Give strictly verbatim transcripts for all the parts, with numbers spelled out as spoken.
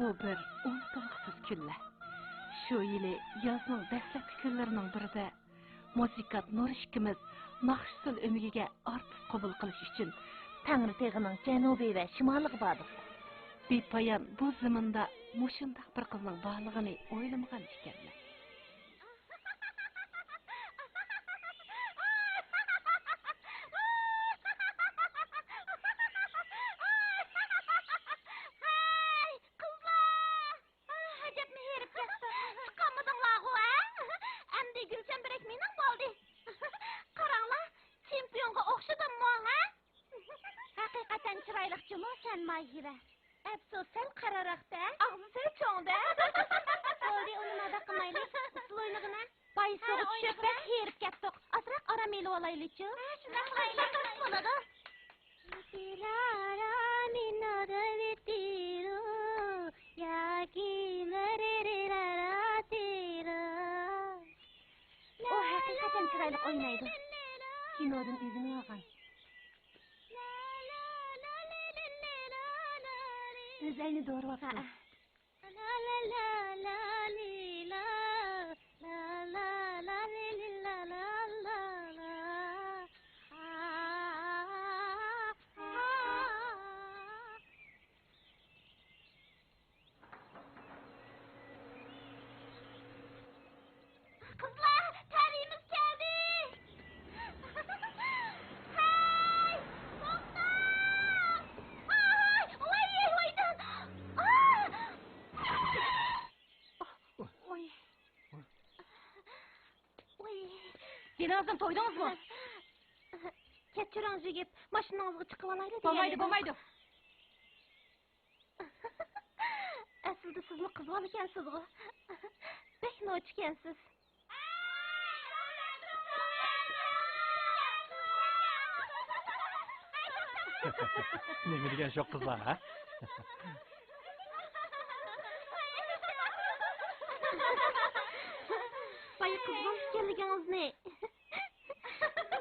بۇ بىر ئۇنتۇلغۇسىز كۈنلەر. شۇ يىلى يازنىڭ دەسلەپكى كۈنلىرىنىڭ بىرىدە مۇزىكانت نۇرىشكىمىز ناخشىسىل ئۆمىكىگە ئارتىس قوبۇل قىلىش ئۈچۈن تەڭرىتېغىنىڭ جەنۇبى ۋە شىمالىغا باردۇق. بىپايان بۇ زېمىندا مۇشۇنداق بىر قىزنىڭ بارلىقىنى ئويلىمىغان ئىكەنمەن. ھەي، قىزلار! ئاھ، ئەجەبمۇ ھېرىپ كەتتىم. چىقالمىدىڭلارغۇ، ھە؟ ئەمدى گۈلشەن بىرەك مېنىڭ بولدى. قاراڭلار، چېمپىيونغا ئوخشىدىممۇ، ھە؟ ھەقىقەتەن چىرايلىق جۇمۇ سەن، ماھىرە. ئەپسۇس، سەل قارىراق-دە. ئاغزى سەل چوڭ-دە. بولدى، ئۇنى ماداق قىلمايلى. ئۇسسۇل ئوينىغىنا. بايسۇغا ھە، چۈشۈپ ئوينىغىنا. بەك ھېرىپ كەتتۇق. ئازراق ئارام ئېلىۋالايلىچۇ. ھە، شۇنداق قىلايلى. بولىدۇ. ئۇ ھەقىقەتەن چىرايلىق ئوينايدۇ. كىنودىن ئۆگىنىۋالغان. ئۆزەينى دوراۋاپتۇ. ھەئە. قىزلار، پەرىمىز كەلدى! ھەي، توختاڭ! ھەي، ۋاي، ۋايدىن! ئاھ! ۋاي. ۋاي. جېنىڭىزدىن تويدىڭىزمۇ؟ كەچۈرۈڭ، يىگىت، ماشىنىڭىزغا چىقىۋالايلى دېگەن بولمايدۇ، ئىدىم. بولمايدۇ. ئەسلىدە سىزمۇ قىز بالىكەنسىزغۇ. بەك نوچىكەنسىز. نېمە دېگەن شۇ قىزلار، ھە؟ بايا قىز بالا ئىكەنلىكىڭىزنى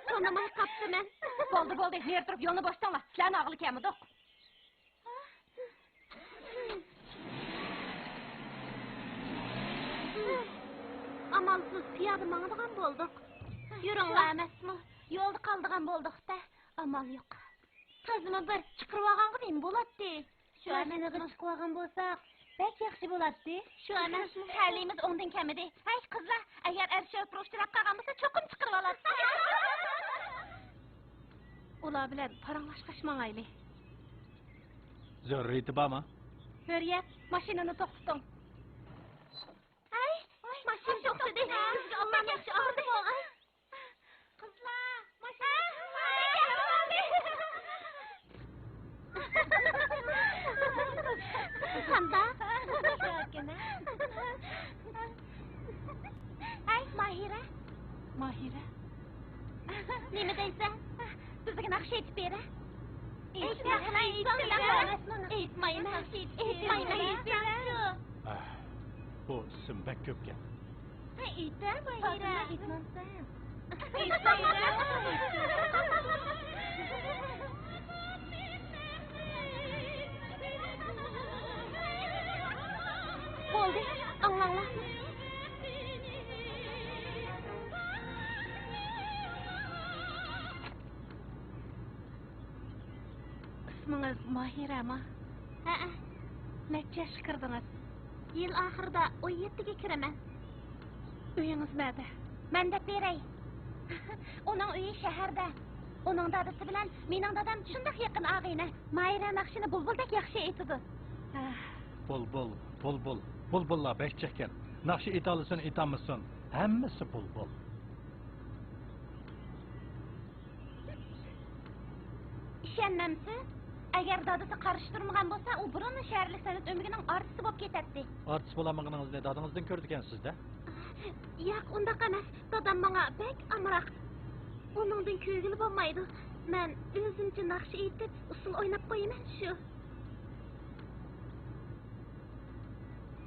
تونۇماي قاپتىمەن. بولدى، بولدى، نېرى تۇرۇپ يولنى بوشىتىڭلار، سىلەرنى ئالغىلى كەلمىدۇق. ئامالسىز پىيادە ماڭىدىغان بولدۇق. يۈرۈڭلار. ئەمەسمۇ، يولدا قالىدىغان بولدۇق-دە، ئامال يوق. تازىمۇ بىر چىقىرىۋالغانغا نېمە بولاتتى؟ شۇ ماشىنىغا چىقىۋالغان بولساق، بەك ياخشى بولاتتى. شۇ ئەمەس، تەلىيىمىز ئوڭدىن كەلمىدى. ھەي، قىزلار، ئەگەر ئەر شوپۇر ئۇچراپ قالغان بولسا، چوقۇم چىقىرىۋالاتتى. ئۇلار بىلەن پاراڭلاشقاچ ماڭايلى. زۆرۈرىيىتى بارمۇ؟ ھۆرىيەت، ماشىنىنى توختىتىڭ. ھەي، ماشىنا توختىدى. بىزگە ئاللا ياخشى ئالدى بولغاي. قىزلار، ماشىنا. قانداق؟ ھەي، ماھىرە. ماھىرە. نېمە دەيسەن؟ بىزگە ناخشا ئېيتىپ بېرە. ئېيتمايمەن، ئېيتمايمەن، ئېيتمايمەن، ئېيتمايمەن. ئەھ، بۇ ئىسىم بەك كۆپكەن. ھە، ئېيتە، ماھىرە. ئېيتمامسەن. بولدى، ئاڭلاڭلار. ئىسمىڭىز ماھىرەما؟ ھەئە. نەچچە ياشقا كىردىڭىز؟ يىل ئاخىرىدا ئون يەتتىگە كىرىمەن. ئۆيىڭىز نەدە؟ مەن دەپ بېرەي. ئۇنىڭ ئۆيى شەھەردە. ئۇنىڭ دادىسى بىلەن مېنىڭ دادام شۇنداق يېقىن ئاغىنە. ماھىرە ناخشىنى بۇلبۇلدەك ياخشى ئېيتىدۇ. ھە. بۇلبۇل، بۇلبۇل، بۇلبۇللار بەك جىقكەن. ناخشا ئېيتالىسۇن، ئېيتالمىسۇن، ھەممىسى بۇلبۇل. ئىشەنمەمسىز؟ ئەگەر دادىسى قارشى تۇرمىغان بولسا، ئۇ بۇرۇنلا شەھەرلىك سەنئەت ئۆمىكىنىڭ ئارتىسى بولۇپ كېتەتتى. ئارتىس بولالمىغىنىڭىزنى دادىڭىزدىن كۆرىدىكەنسىز-دە. ياق، ئۇنداق ئەمەس. دادام ماڭا بەك ئامراق. ئۇنىڭدىن كۆرگىلى بولمايدۇ. مەن ئۆزۈمچە ناخشا ئېيتىپ، ئۇسسۇل ئويناپ قويىمەن شۇ.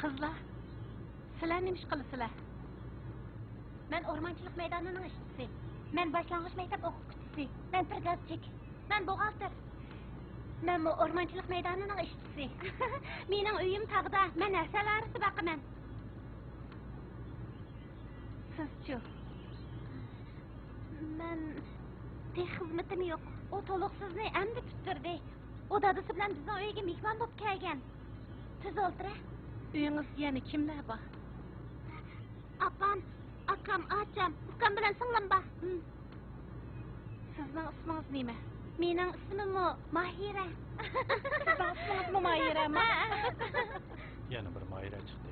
قىزلار، سىلەر نېمە ئىش قىلىسىلەر؟ مەن ئورمانچىلىق مەيدانىنىڭ ئىشچىسى. مەن باشلانغۇچ مەكتەپ ئوقۇتقۇچىسى. مەن پىرگازچىك. مەن بوغالتىر. مەنمۇ ئورمانچىلىق مەيدانىنىڭ ئىشچىسى. مېنىڭ ئۆيۈم تاغدا، مەن ھەسەل ھارىسى باقىمەن. سىزچۇ؟ مەن تېخى خىزمىتىم يوق. ئۇ تولۇقسىزنى ئەمدى پۈتتۈردى. ئۇ دادىسى بىلەن بىزنىڭ ئۆيگە مېھمان بولۇپ كەلگەن. تېز ئولتۇرە. ئۆيىڭىزدە يەنە كىملەر بار؟ ئاپام، ئاكام، ئاچام، ئۇكام بىلەن سىڭلىم بار. ھىم. سىزنىڭ ئىسمىڭىز نېمە؟ مېنىڭ ئىسمىممۇ ماھىرە. سىزنىڭ ئىسمىڭىزمۇ ماھىرەمۇ؟ ھە. يەنە بىر ماھىرە چىقتى.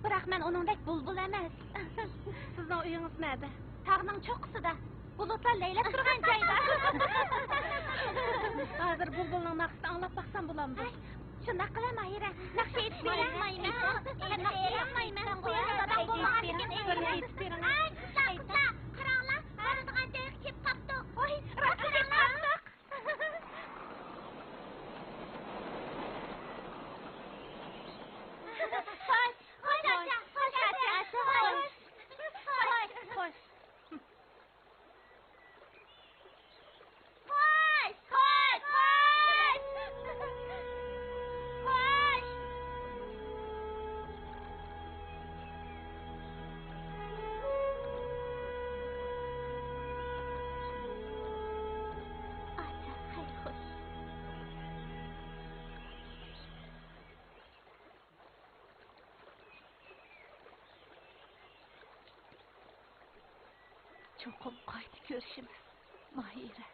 بىراق مەن ئۇنىڭدەك بۇلبۇل ئەمەس. سىزنىڭ ئۆيىڭىز نەدە؟ تاغنىڭ چوققىسىدا. بۇلۇتلار لەيلەپ تۇرغان جايدا. ھازىر بۇلبۇلنىڭ ناخشىسىنى ئاڭلاپ باقسام بولامدۇ؟ ھەي، شۇنداق قىلە، ماھىرە. ناخشا ئېيتىپ بېرە. مايمۇ، ناخشا ئېيتىپ بېرە. مايمۇ، قۇياش داداڭ بولمىغاندىكىن ئېيتىمەن. ئاي، قىزلار، قىزلار، قاراڭلار، بارىدىغان جايغا كېلىپ قاپتۇق. ۋاي، راست قاراڭلار. خوش، خوش، خوش، خوش، خوش. خوش، خوش، خوش. خوش. ئاچا، خەير خوش. چوقۇم قايتا كۆرۈشىمىز، ماھىرە.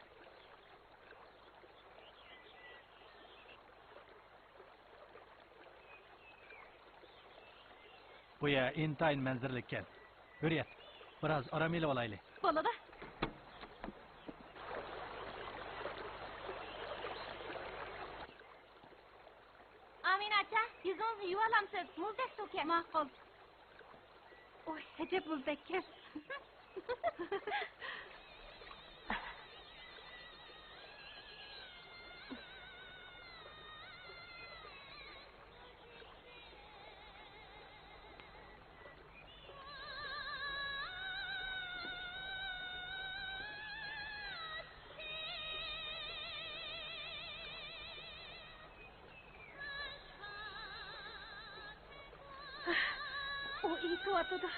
بۇ يەر ئىنتايىن مەنزىرىلىككەن. ھۆرىيەت، بىراز ئارام ئېلىۋالايلى. بولىدۇ. ئامىنە ئاچا، يۈزىڭىزنى يۇۋالامسىز؟ مۇزدەك سۇكەن. ماقۇل. ئوي، ئەجەب مۇزدەككەن. ئۇ ئېيتىۋاتىدۇ.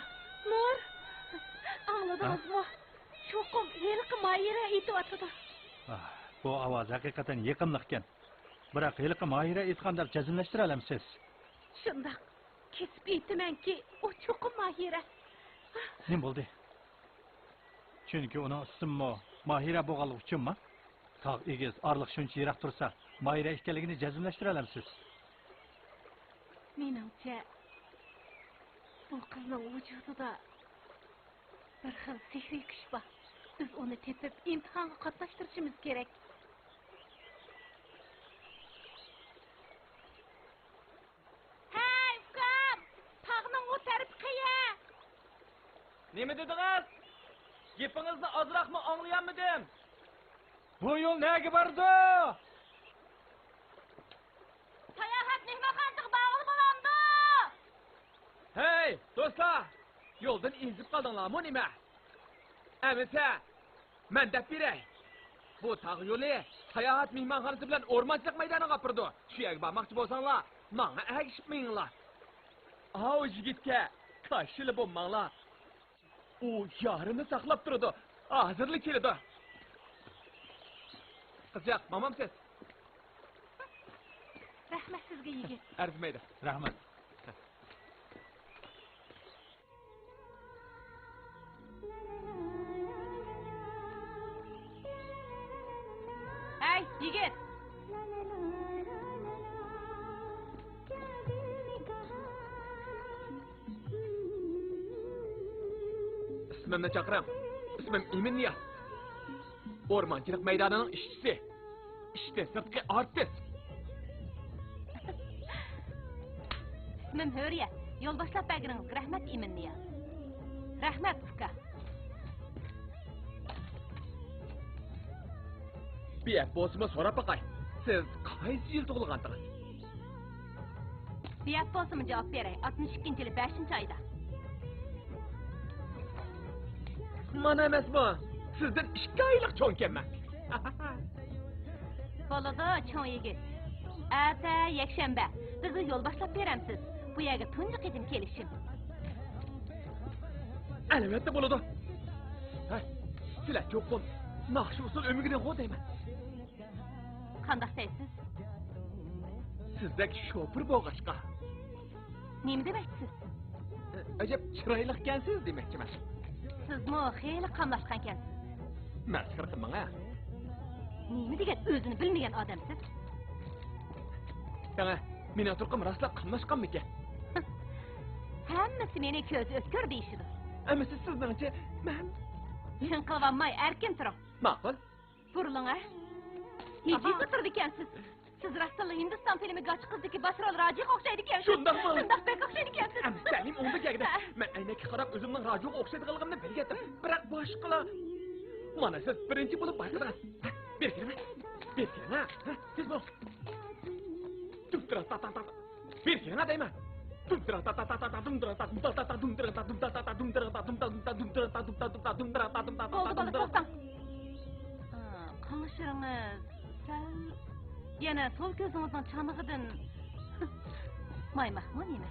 نۇر! ئاڭلىدىڭىزمۇ؟ ھە؟ چوقۇم ھېلىقى ماھىرە ئېيتىۋاتىدۇ. ئاھ، بۇ ئاۋاز ھەقىقەتەن يېقىملىقكەن. بىراق ھېلىقى ماھىرە ئېيتقان دەپ جەزملەشتۈرەلەمسىز؟ شۇنداق. كېسىپ ئېيتىمەنكى، ئۇ چوقۇم ماھىرە. نېمە بولدى؟ چۈنكى ئۇنىڭ ئىسمىمۇ ماھىرە بولغانلىقى ئۈچۈنمۇ؟ تاغ ئېگىز، ئارىلىق شۇنچە يىراق تۇرسا، ماھىرە ئىكەنلىكىنى جەزملەشتۈرەلەمسىز؟ مېنىڭچە، بۇ قىزنىڭ ۋۇجۇدىدا بىر خىل سېھرىي كۈچ بار. بىز ئۇنى تېپىپ، ئىمتىھانغا قاتناشتۇرۇشىمىز كېرەك. ھەي، ئۇكام! تاغنىڭ ئۇ تەرىپى قەيەر؟ نېمە دېدىڭىز؟ گېپىڭىزنى ئازراقمۇ ئاڭلىيالمىدىم. بۇ يول نەگە بارىدۇ؟ ساياھەت مېھمانخانىسىغا بارغىلى بولامدۇ؟ ھەي، دوستلار! يولدىن ئېزىپ قالدىڭلارمۇ نېمە؟ ئەمىسە، مەن دەپ بېرەي. بۇ تاغ يولى ساياھەت مېھمانخانىسى بىلەن ئورمانچىلىق مەيدانىغا ئاپىرىدۇ. شۇ يەرگە بارماقچى بولساڭلار، ماڭا ئەگىشىپ مېڭىڭلار. ئاۋۇ يىگىتكە كاشىلا بولماڭلار. ئۇ يارىنى ساقلاپ تۇرىدۇ. ھازىرلا كېلىدۇ. قىزچاق، ماڭمامسىز؟ رەھمەت سىزگە، يىگىت. ئەرزىمەيدۇ. رەھمەت. ھەي، يىگىت! ئىسمىمنى چاقىرىڭ. ئىسمىم ئىمىن نىياز. ئورمانچىلىق مەيدانىنىڭ ئىشچىسى. ئىشتىن سىرتقى ئارتىس. ئىسمىم ھۆرىيەت. يول باشلاپ بەرگىنىڭىزگە رەھمەت، ئىمىن نىياز. رەھمەت، ئۇكا. بىئەپ بولسىمۇ سوراپ باقاي، سىز قايسى يىل تۇغۇلغانتىڭىز؟ بىئەپ بولسىمۇ جاۋاب بېرەي، ئاتمىش ئىككىنچى يىلى بەشىنچى ئايدا. مانا ئەمەسمۇ؟ سىزدىن ئىككى ئايلىق چوڭكەنمەن. بولىدۇ، چوڭ يىگىت. ئەتە يەكشەنبە. بىزگە يول باشلاپ بېرەمسىز؟ بۇ يەرگە تۇنجى قېتىم كېلىشىم. ئەلۋەتتە بولىدۇ. ھە، سىلەر چوقۇم ناخشا ئۇسسۇل ئۆمىگىدىنغۇ دەيمەن. قانداق دەيسىز؟ سىزدەك شوپۇر بولغاچقا. نېمە دېمەكچىسىز؟ ئەجەب چىرايلىقكەنسىز دېمەكچىمەن. سىزمۇ خېلى قاملاشقانكەنسىز. مەسخىرە قىلماڭ ھە. نېمە دېگەن ئۆزىنى بىلمىگەن ئادەمسىز. قېنى، مېنىڭ تۇرقۇم راستلا قاملاشقانمىكەن؟ ھەممىسى مېنى كۆزى ئۆتكۈر دېيىشىدۇ. ئەمىسە سىزنىڭچە مەن؟ چىڭقىلىۋالماي ئەركىن تۇرۇڭ. ماقۇل. بۇرۇلۇڭ ھە. نېمە ئولتۇرىدىكەنسىز؟ سىز راستتىنلا ھىندىستان فىلىمى گاچا قىزىدىكى باش رول راجىغا ئوخشايدىكەنسىز. شۇنداقمۇ؟ شۇنداق بەك ئوخشايدىكەنسىز. ئەمدى تەلىيىم ئوڭدا كەلگىدە. ھە. مەن ئەينەككە قاراپ ئۆزۈمنىڭ راجىغا ئوخشايدىغانلىقىمنى بىلگەنتىم. بىراق باشقىلار. مانا سىز بىرىنچى بولۇپ بايقىدىڭىز. ھە، بېرىپ كېلىڭ. بېرىپ كېلىڭ ھە. ھە، تېز بول. بېرىپ كېلىڭ ھە دەيمەن. بولدى، بالىلار، توختاڭ. ئا، قاڭشىرىڭىز سەل يەنە سول كۆزىڭىزنىڭ چانىقىدىن مايماقمۇ نېمە؟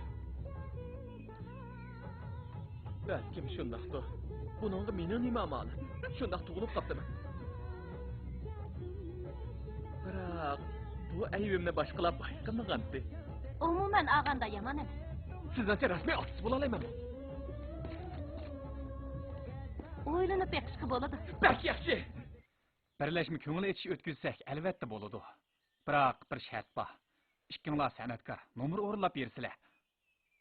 بەلكىم شۇنداقتۇ. بۇنىڭغا مېنىڭ نېمە ئامالىم؟ شۇنداق تۇغۇلۇپ قاپتىمەن. بىراق، بۇ ئەيىبىمنى باشقىلار بايقىمىغانتى. ئومۇمەن ئالغاندا يامان ئەمەس. سىزنىڭچە رەسمىي ئاتىسى بولالايمەنمۇ؟ ئويلىنىپ بېقىشقا بولىدۇ. بەك ياخشى! بىرلەشمە كۆڭۈل ئېچىش ئۆتكۈزسەك، ئەلۋەتتە بولىدۇ. بىراق، بىر شەرت بار. ئىككىڭلار سەنئەتكار، نومۇر ئورۇنلاپ بېرىسىلەر.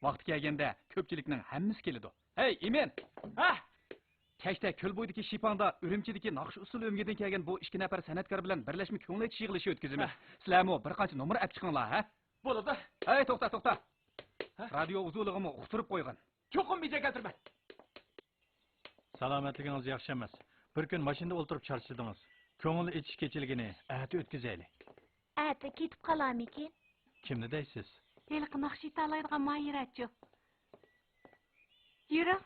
ۋاقتى كەلگەندە كۆپچىلىكنىڭ ھەممىسى كېلىدۇ. ھەي، ئىمىن! ھە! كەچتە كۆل بويىدىكى شىپاڭدا ئۈرۈمچىدىكى ناخشا ئۇسسۇل ئۆمىكىدىن كەلگەن بۇ ئىككى نەپەر سەنئەتكار بىلەن بىرلەشمە كۆڭۈل ئېچىش يىغىلىشى ئۆتكۈزىمىز. ھە. سىلەرمۇ بىر قانچە نومۇر ئەپ چىقىڭلار، ھە؟ بولىدۇ. ھەي، توختا، توختا! ھە؟ رادىيو ئۇزۇنلۇقىمۇ ئۇقتۇرۇپ قويغىن. چوقۇم بېجىرىپ كەلتۈرىمەن. سالامەتلىكىڭىز ياخشى ئەمەس. بىر كۈن ماشىنىدا ئولتۇرۇپ چارچىدىڭىز. كۆڭۈل ئېچىش كېچىلىكىنى ئەتە ئۆتكۈزەيلى. ئەتە كېتىپ قالارمىكىن؟ كىمنى دەيسىز؟ ھېلىقى ناخشا ئېيتالايدىغان ماھىرەچۇ. يۈرۈڭ.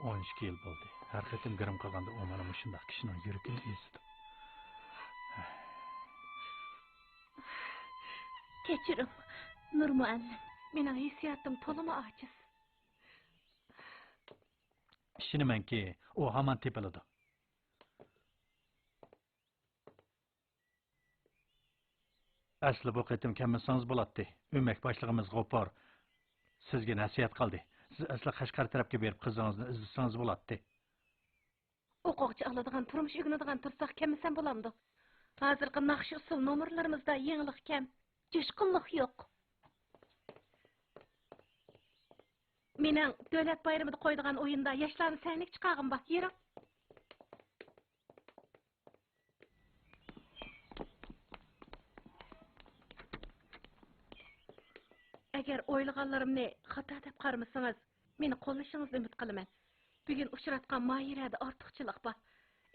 ئون ئىككى يىل بولدى. ھەر قېتىم گىرىم قىلغاندا ئۇ مانا مۇشۇنداق كىشىنىڭ يۈرىكىنى ئېزىدۇ. كەچۈرۈڭ، نۇر مۇئەللىم. مېنىڭ ھېسسىياتىم تولىمۇ ئاجىز. ئىشىنىمەنكى، ئۇ ھامان تېپىلىدۇ. ئەسلى بۇ قېتىم كەلمىسىڭىز بولاتتى. ئۆمەك باشلىقىمىز غوپۇر سىزگە نەسىھەت قىلدى. سىز ئەسلى قەشقەر تەرەپكە بېرىپ قىزىڭىزنى ئىزدىسىڭىز بولاتتى. ئوقۇغۇچى ئالىدىغان، تۇرمۇش ئۆگىنىدىغان تۇرساق كەلمىسەم بولامدۇ؟ ھازىرقى ناخشا ئۇسسۇل نومۇرلىرىمىزدا يېڭىلىق كەم، جۇشقۇنلۇق يوق. مېنىڭ دۆلەت بايرىمىدا قويىدىغان ئويۇندا ياشلارنى سەھنىگە چىقارغۇم بار. يۈرۈڭ. ئەگەر ئويلىغانلىرىمنى خاتا دەپ قارىمىسىڭىز، مېنى قوللىشىڭىزنى ئۈمىد قىلىمەن. بۈگۈن ئۇچراتقان ماھىرەدە ئارتۇقچىلىق بار.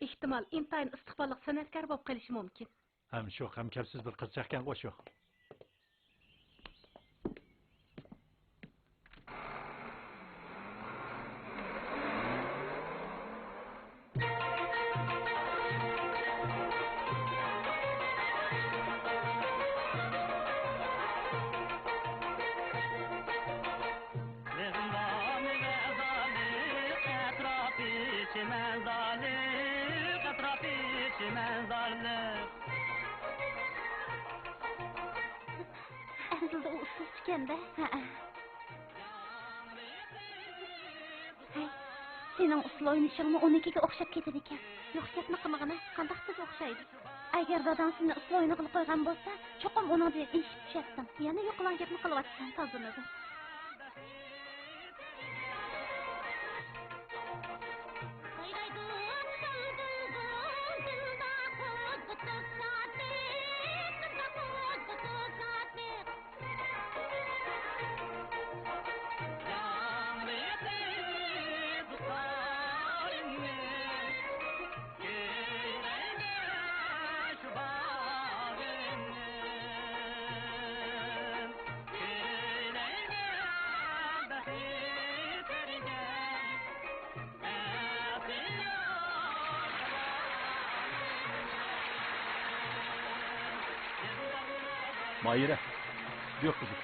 ئېھتىمال، ئىنتايىن ئىستىقباللىق سەنئەتكار بولۇپ قېلىشى مۇمكىن. ھەم شۇ غەمكەپسىز بىر قىزچاقكەنغۇ شۇ. ئەسلىدە ئۇ ئۇسسۇلچىكەن-دە. ھەئە. ھەي، سېنىڭ ئۇسسۇل ئوينىشىڭمۇ ئۇنىڭكىگە ئوخشاپ كېتىدىكەن. يوق گەپنى قىلمىغىنە، قانداق تېز ئوخشايدۇ؟ ئەگەر داداڭ سېنى ئۇسسۇل ئوينىغىلى قويغان بولسا، چوقۇم ئۇنىڭدىن ئېشىپ چۈشەتتىڭ. يەنە يوقىلاڭ گەپنى قىلىۋاتىسەن، تازىلىنىدۇ. ماھىرە، يۈر قىزىم.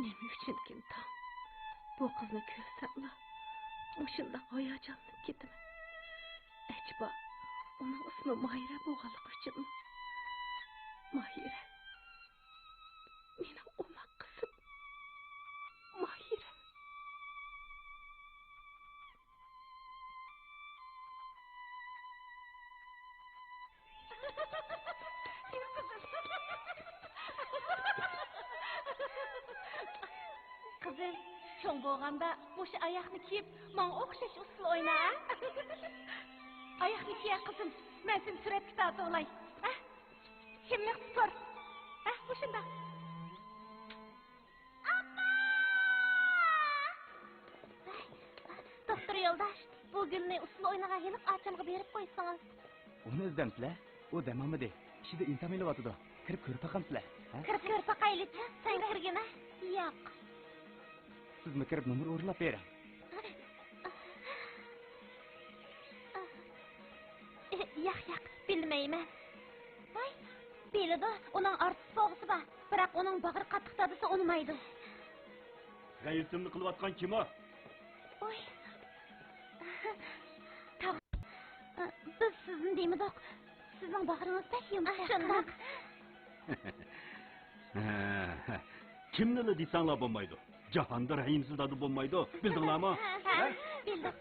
نېمە ئۈچۈنكىن تاڭ؟ بۇ قىزنى كۆرسەملا، مۇشۇنداق ھاياجانلىنىپ كېتىمەن. ئەجەبا، ئۇنىڭ ئىسمى ماھىرە بولغانلىقى ئۈچۈنمۇ؟ ماھىرە. مېنىڭ ئوماق قىزىم. ماھىرە. قىزىم، چوڭ بولغاندا مۇشۇ ئاياغنى كىيىپ، ماڭا ئوخشاش ئۇسسۇل ئوينا، ھە؟ ئاياغنى كىيە، قىزىم، مەن سېنى سۈرەتكە تارتىۋالاي، ھە؟ كىملىك تۇر، ھە؟ مۇشۇنداق. ئاپا! دوختۇر يولداش، بۇ گۈلنى ئۇسسۇل ئوينىغان ھېلىقى ئاچامغا بېرىپ قويسىڭىز. ئۇنى ئىزدەمسىلەر؟ ئۇ دەم ئالمىدى. ئىچىدە ئىنتام ئېلىۋاتىدۇ. كىرىپ كۆرۈپ باقامسىلەر؟ ھە؟ كىرىپ كۆرۈپ باقايلىچۇ. سەن كىرگىنە. ياق. سىزمۇ كىرىپ نومۇر ئورۇنلاپ بېرىڭ. ياق، ياق، بىلمەيمەن. ۋاي، بىلىدۇ، ئۇنىڭ ئارتىس بولغۇسى بار. بىراق ئۇنىڭ باغرى قاتتىق تارتىلسا ئۇنىمايدۇ. غەيۋىتىمنى قىلىۋاتقان كىم ئۇ؟ ۋاي. بىز سىزنى دېمىدۇق. سىزنىڭ باغرىڭىز بەك يۇمشاق. شۇنداق. كىمنىلا دېسەڭلار بولمايدۇ. جاھاندا رەھىمسىز دادا بولمايدۇ. بىلدىڭلارمۇ؟ ھە، ھە؟ بىلدۇق.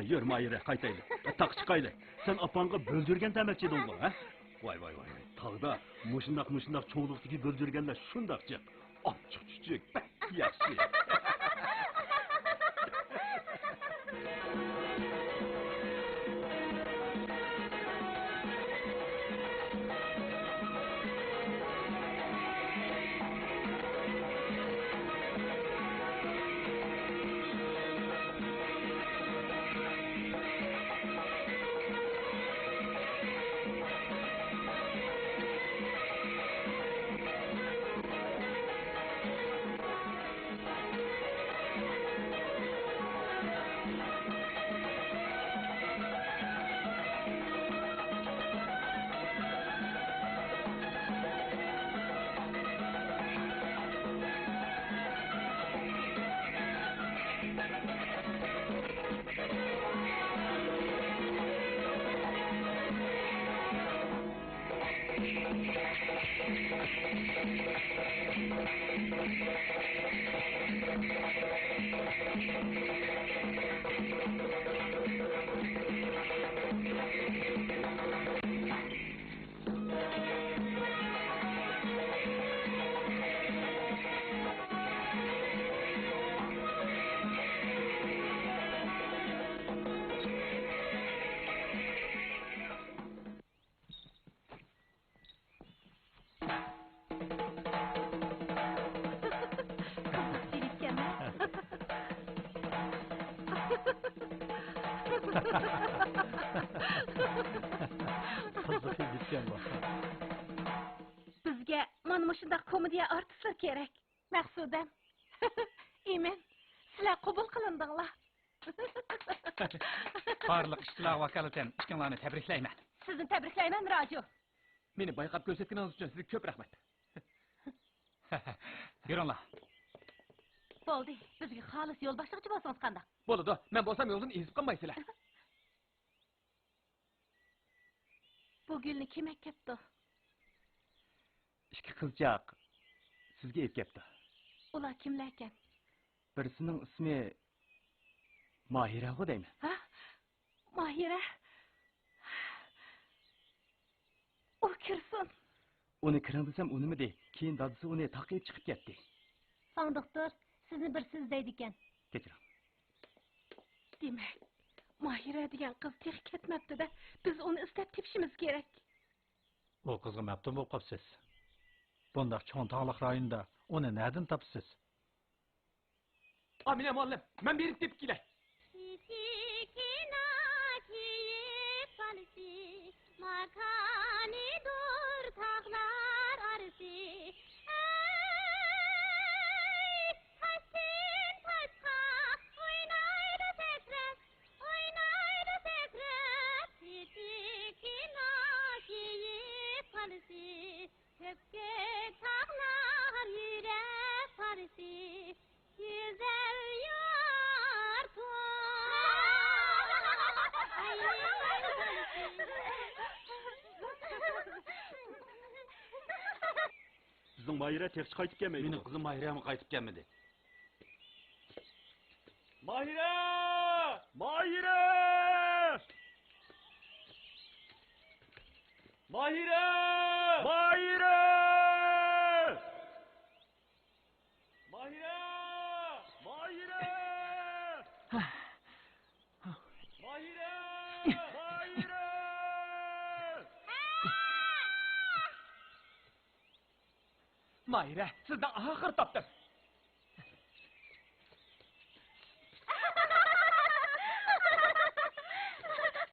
يۈر، ماھىرە، قايتايلى. تاغقا چىقايلى. سەن ئاپاڭغا بۆلجۈرگەن دەمەكچى ئىدىڭغۇ، ھە؟ ۋاي، ۋاي، ۋاي، ۋاي. تاغدا مۇشۇنداق، مۇشۇنداق چوڭلۇقتىكى بۆلجۈرگەنلەر شۇنداق جىق. ئاچچىق چۈچۈك، بەك ياخشى. قىزىق يىگىتكەن بۇ. بىزگە مانا مۇشۇنداق كومېدىيە ئارتىسلىرى كېرەك. مەقسۇدەم، ئىمىن، سىلەر قوبۇل قىلىندىڭلار. بارلىق ئىشچىلارغا ۋاكالىتەن ئىككىڭلارنى تەبرىكلەيمەن. سىزنى تەبرىكلەيمەن، راجۇ. مېنى بايقاپ كۆرسەتكىنىڭىز ئۈچۈن سىزگە كۆپ رەھمەت. يۈرۈڭلار. بولدى، بىزگە خالىس يول باشلىغۇچى بولسىڭىز قانداق؟ بولىدۇ، مەن بولسام يولدىن ئېزىپ قالمايسىلەر. بۇ گۈلنى كىم ئەكەپتۇ؟ ئىككى قىزچاق سىزگە ئېلىپ كەپتۇ. ئۇلار كىملەركەن؟ بىرسىنىڭ ئىسمى ماھىرەغۇ دەيمەن. ھە؟ ماھىرە؟ ئۇ كىرسۇن. ئۇنى كىرىڭ دېسەم ئۇنىمىدى. كېيىن دادىسى ئۇنى تاغقا ئېلىپ چىقىپ كەتتى. ساڭ دوختۇر، سىزنى بىرسى ئىزدەيدىكەن. كەچۈرۈڭ. دېمەك، ماھىرە دېگەن قىز تېخى كەتمەپتۇ-دە، بىز ئۇنى ئىزدەپ تېپىشىمىز كېرەك. ئۇ قىزغا مەپتۇن بولۇپ قاپسىز. بۇنداق چوڭ تاغلىق رايوندا ئۇنى نەدىن تاپىسىز؟ ئامىنە مۇئەللىم، مەن بېرىپ تېپىپ كېلەي. كىچىككىنە كېيىك بالىسى، ماكانىدۇر تاغلار ئارىسى. ئەي، تاشتىن تاشقا ئوينايدۇ سەكرەپ، ئوينايدۇ سەكرەپ. كىچىككىنە كېيىك بالىسى، كۆپكۆك تاغلار يۈرەك پارىسى، گۈزەل يۇرتۇم. بىزنىڭ ماھىرە تېخىچە قايتىپ كەلمەيدۇ. مېنىڭ قىزىم ماھىرەمۇ قايتىپ كەلمىدى. ماھىرە! ماھىرە! ماھىرە! ماھىرە! ماھىرە! ماھىرە! ماھىرە! ماھىرە! ماھىرە، سىزنى ئاخىرى تاپتىم.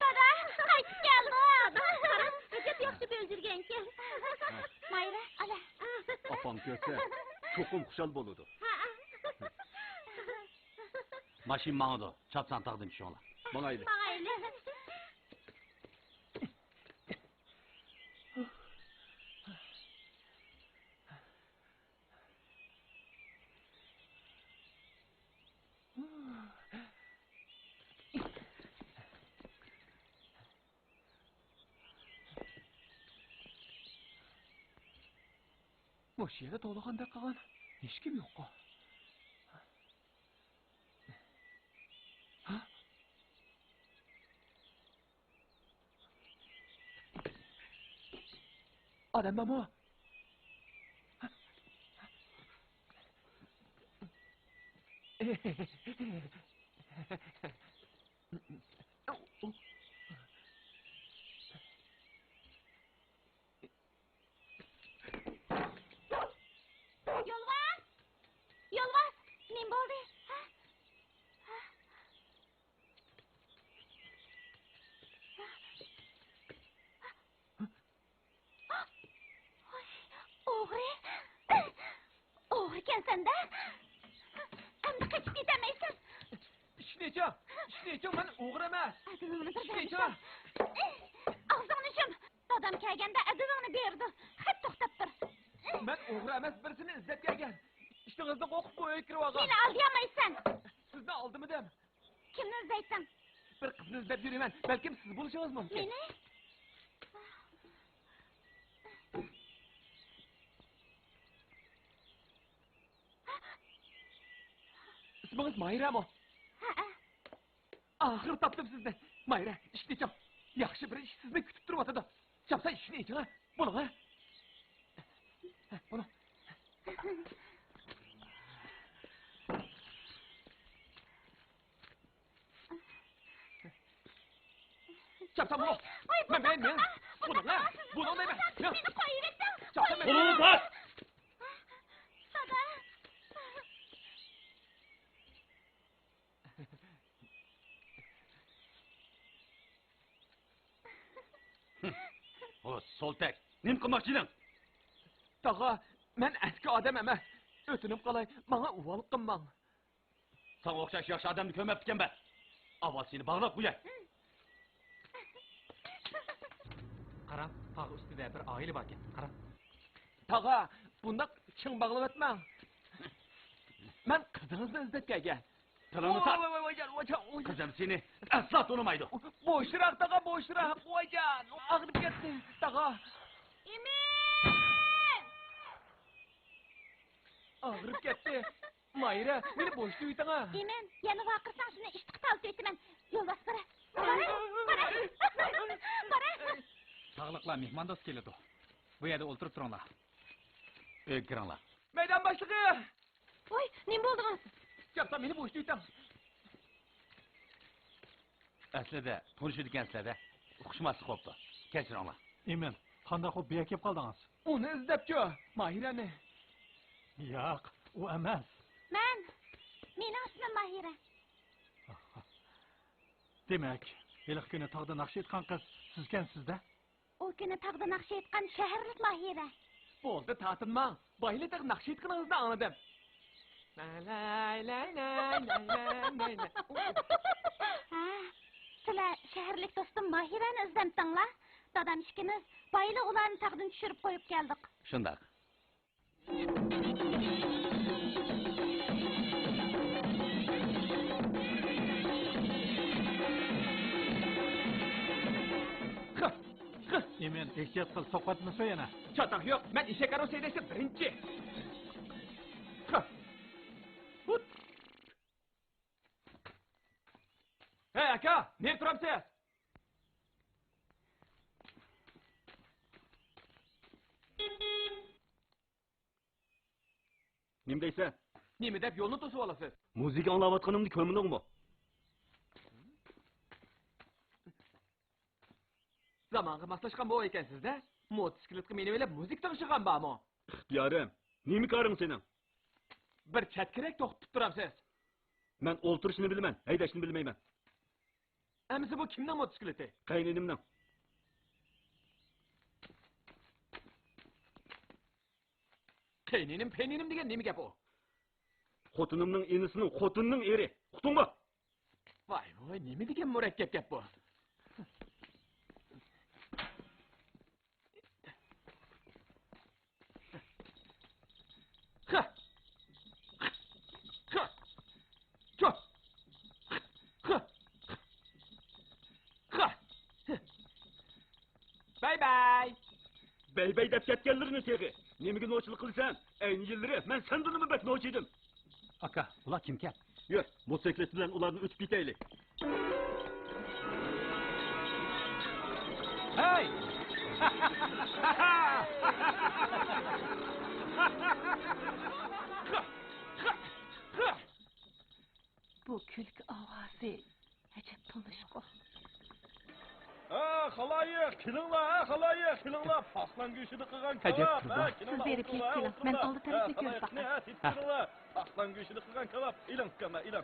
دادا، قايتىپ كەلدىڭ. قاراڭ، ئەجەب ياخشى بۆلجۈرگەنكەن. ماھىرە، ئالا. ئاپاڭ كۆرسە، چوقۇم خۇشال بولىدۇ. ھە. ماشىنا ماڭىدۇ. چاپسان تاغدىن چۈشۈڭلار. ماڭايلى. ماڭايلى. مۇشۇ يەردە توۋلىغاندەك قىلغان ھېچكىم يوققۇ. ھە؟ ئادەم بارمۇ؟ يولۋاس! يولۋاس! نېمە بولدى؟ ھە؟ ھە؟ ئوغرى! ئوغرىكەنسەن-دە! ئەمدى قېچىپ كېتەلمەيسەن! ئىشىكنى ئېچىڭ! ئىشىكنى ئېچىڭ! مەن ئوغرى ئەمەس! ئەدىۋىڭنى بىر بېرىڭ! ئاغزىڭنى يۇم! دادام كەلگەندە ئەدىۋىڭنى بېرىدۇ! خەت توختاپ تۇر! مەن ئوغرى ئەمەس، بىرسىنى ئىزدەپ كەلگەن! ئىشتىڭىزنى قوقۇپ بۇ ئۆيگە كىرىۋالغان! مېنى ئالدىيالمايسەن! سىزنى ئالدىمىدىم! كىمنى ئىزدەيسەن؟ بىر قىزنى ئىزدەپ يۈرىمەن، بەلكىم سىز بولۇشىڭىز مۇمكىن. مېنى؟ ئىسمىڭىز ماھىرەمۇ؟ ھەئە. ئاخىرى تاپتىم سىزنى. ماھىرە، ئىشىكنى ئېچىڭ. ياخشى بىر ئىش سىزنى كۈتۈپ تۇرۇۋاتىدۇ. چاپسان ئىشىكنى ئېچىڭ، ھە؟ بولۇڭ، ھە؟ ھە، بولۇڭ. چاپسان بولۇڭ. ۋاي، مەن، مەن، مەن. بولۇڭ، ھە؟ بولۇڭ دەيمەن. مېنى قويۇۋېتىڭ. چاپسان مەن. بولۇڭ، دادا. ھو، سولتەك، نېمە قىلماقچى ئىدىڭ؟ تاغا، مەن ئەسكى ئادەم ئەمەس. ئۆتۈنۈپ قالاي، ماڭا ئۇۋال قىلماڭ. ساڭا ئوخشاش ياخشى ئادەمنى كۆرمەپتىكەنمەن. ئاۋۋال سېنى باغلاپ قوياي. قاراڭ، تاغ ئۈستىدە بىر ئائىلە باركەن، قاراڭ. تاغا، بۇنداق چىڭ باغلىۋەتمەڭ. مەن قىزىڭىزنى ئىزدەپ كەلگەن. تىلىڭنى تارت. ۋاي، ۋاي، ۋاي، ۋايجان، ۋايجان، ۋايجان. قىزىم سېنى ئەسلا تونۇمايدۇ. بوشراق، تاغا، بوشراق، ۋايجان. ئاغرىپ كەتتى، تاغا. ئىمىن! ئاغرىپ كەتتى. ماھىرە، مېنى بوشىتىۋېتىڭە. ئىمىن، يەنە ۋارقىرىساڭ سېنى ئىشتىققا تالىتىۋېتىمەن. يولۋاس، بارە. بارە. بارە. ساغلىقلار مېھماندوست كېلىدۇ. بۇ يەردە ئولتۇرۇپ تۇرۇڭلار. ئۆيگە كىرىڭلار. مەيدان باشلىقى! ۋاي، نېمە بولدىڭىز؟ كەپسا مېنى بوشىتىۋېتىڭ. ئەسلىدە تونۇشىدىكەنسىلەر-دە. ئۇقۇشماسلىق بوپتۇ. كەچۈرۈڭلار. ئىمىن، قانداق بولۇپ بۇ يەرگە كېلىپ قالدىڭىز؟ ئۇنى ئىزدەپچۇ، ماھىرەنى. ياق، ئۇ ئەمەس. مەن. مېنىڭ ئىسمىم ماھىرە. دېمەك، ھېلىقى كۈنى تاغدا ناخشا ئېيتقان قىز سىزكەنسىز-دە؟ ئۇ كۈنى تاغدا ناخشا ئېيتقان شەھەرلىك ماھىرە. بولدى، تارتىنماڭ. بايىلى تېخى ناخشا ئېيتقىنىڭىزنى ئاڭلىدىم. ھە، سىلەر شەھەرلىك دوستۇم ماھىرەنى ئىزدەمتىڭلار؟ دادام ئىككىمىز بايىلى ئۇلارنى تاغدىن چۈشۈرۈپ قويۇپ كەلدۇق. شۇنداق. ئىمىن، ئېھتىيات قىل، سوقۇۋەتمىسۇن يەنە. چاتاق يوق، مەن ئېشەك كارۋىسى ھەيدەشتە بىرىنچى. ھۇت! ھەي، ئاكا، نېرى تۇرامسىز؟ نېمە دەيسەن؟ نېمە دەپ يولنى توسۇۋالىسىز؟ مۇزىكا ئاڭلاۋاتقىنىمنى كۆرمىدىڭمۇ؟ زامانغا ماسلاشقان بوۋاي ئىكەنسىز-دە. موتوسىكلىتقا مىنىۋېلىپ مۇزىكا تىڭشىغان بارمۇ؟ ئىختىيارىم. نېمە كارىڭ سېنىڭ؟ بىر چەتكىرەك توختىتىپ تۇرامسىز. مەن ئولتۇرۇشنى بىلىمەن، ھەيدەشنى بىلمەيمەن. ئەمىسە بۇ كىمنىڭ موتوسىكلىتى؟ قېيىنىنىمنىڭ. قېيىنىنىم، پېيىنىم دېگەن نېمە گەپ ئۇ؟ خوتۇنۇمنىڭ ئىنىسىنىڭ خوتۇنىنىڭ ئېرى. ئۇقتۇڭمۇ؟ ۋاي ۋاي، نېمە دېگەن مۇرەككەپ گەپ بۇ؟ بەي بەي! بەي بەي دەپ كەتكەنلىرىنى تېخى. نېمىگە نوچىلىق قىلىسەن؟ ئەينى يىللىرى مەن سەندىنمۇ بەك نوچىدىم. ئاكا، ئۇلار كىمكەن؟ يۈر، موتوسىكلىت بىلەن ئۇلاردىن ئۆتۈپ كېتەيلى. ھەي! بۇ كۈلكە ئاۋازى ئەجەب تونۇشقۇ. ھە، خالايىق، كېلىڭلار، ھە، خالايىق، كېلىڭلار. پاقلان گۆشىدە قىلغان كاۋاپ، ھە، كېلىڭلار، سىز بېرىپ ئولتۇرۇڭلار، يېتىپ كېلىڭ، مەن ئالدى تەرەپتە كۆرۈپ باقاي. ھە، پاقلان گۆشىدە قىلغان كاۋاپ. ئېلىڭ، ئۇكام، ئېلىڭ.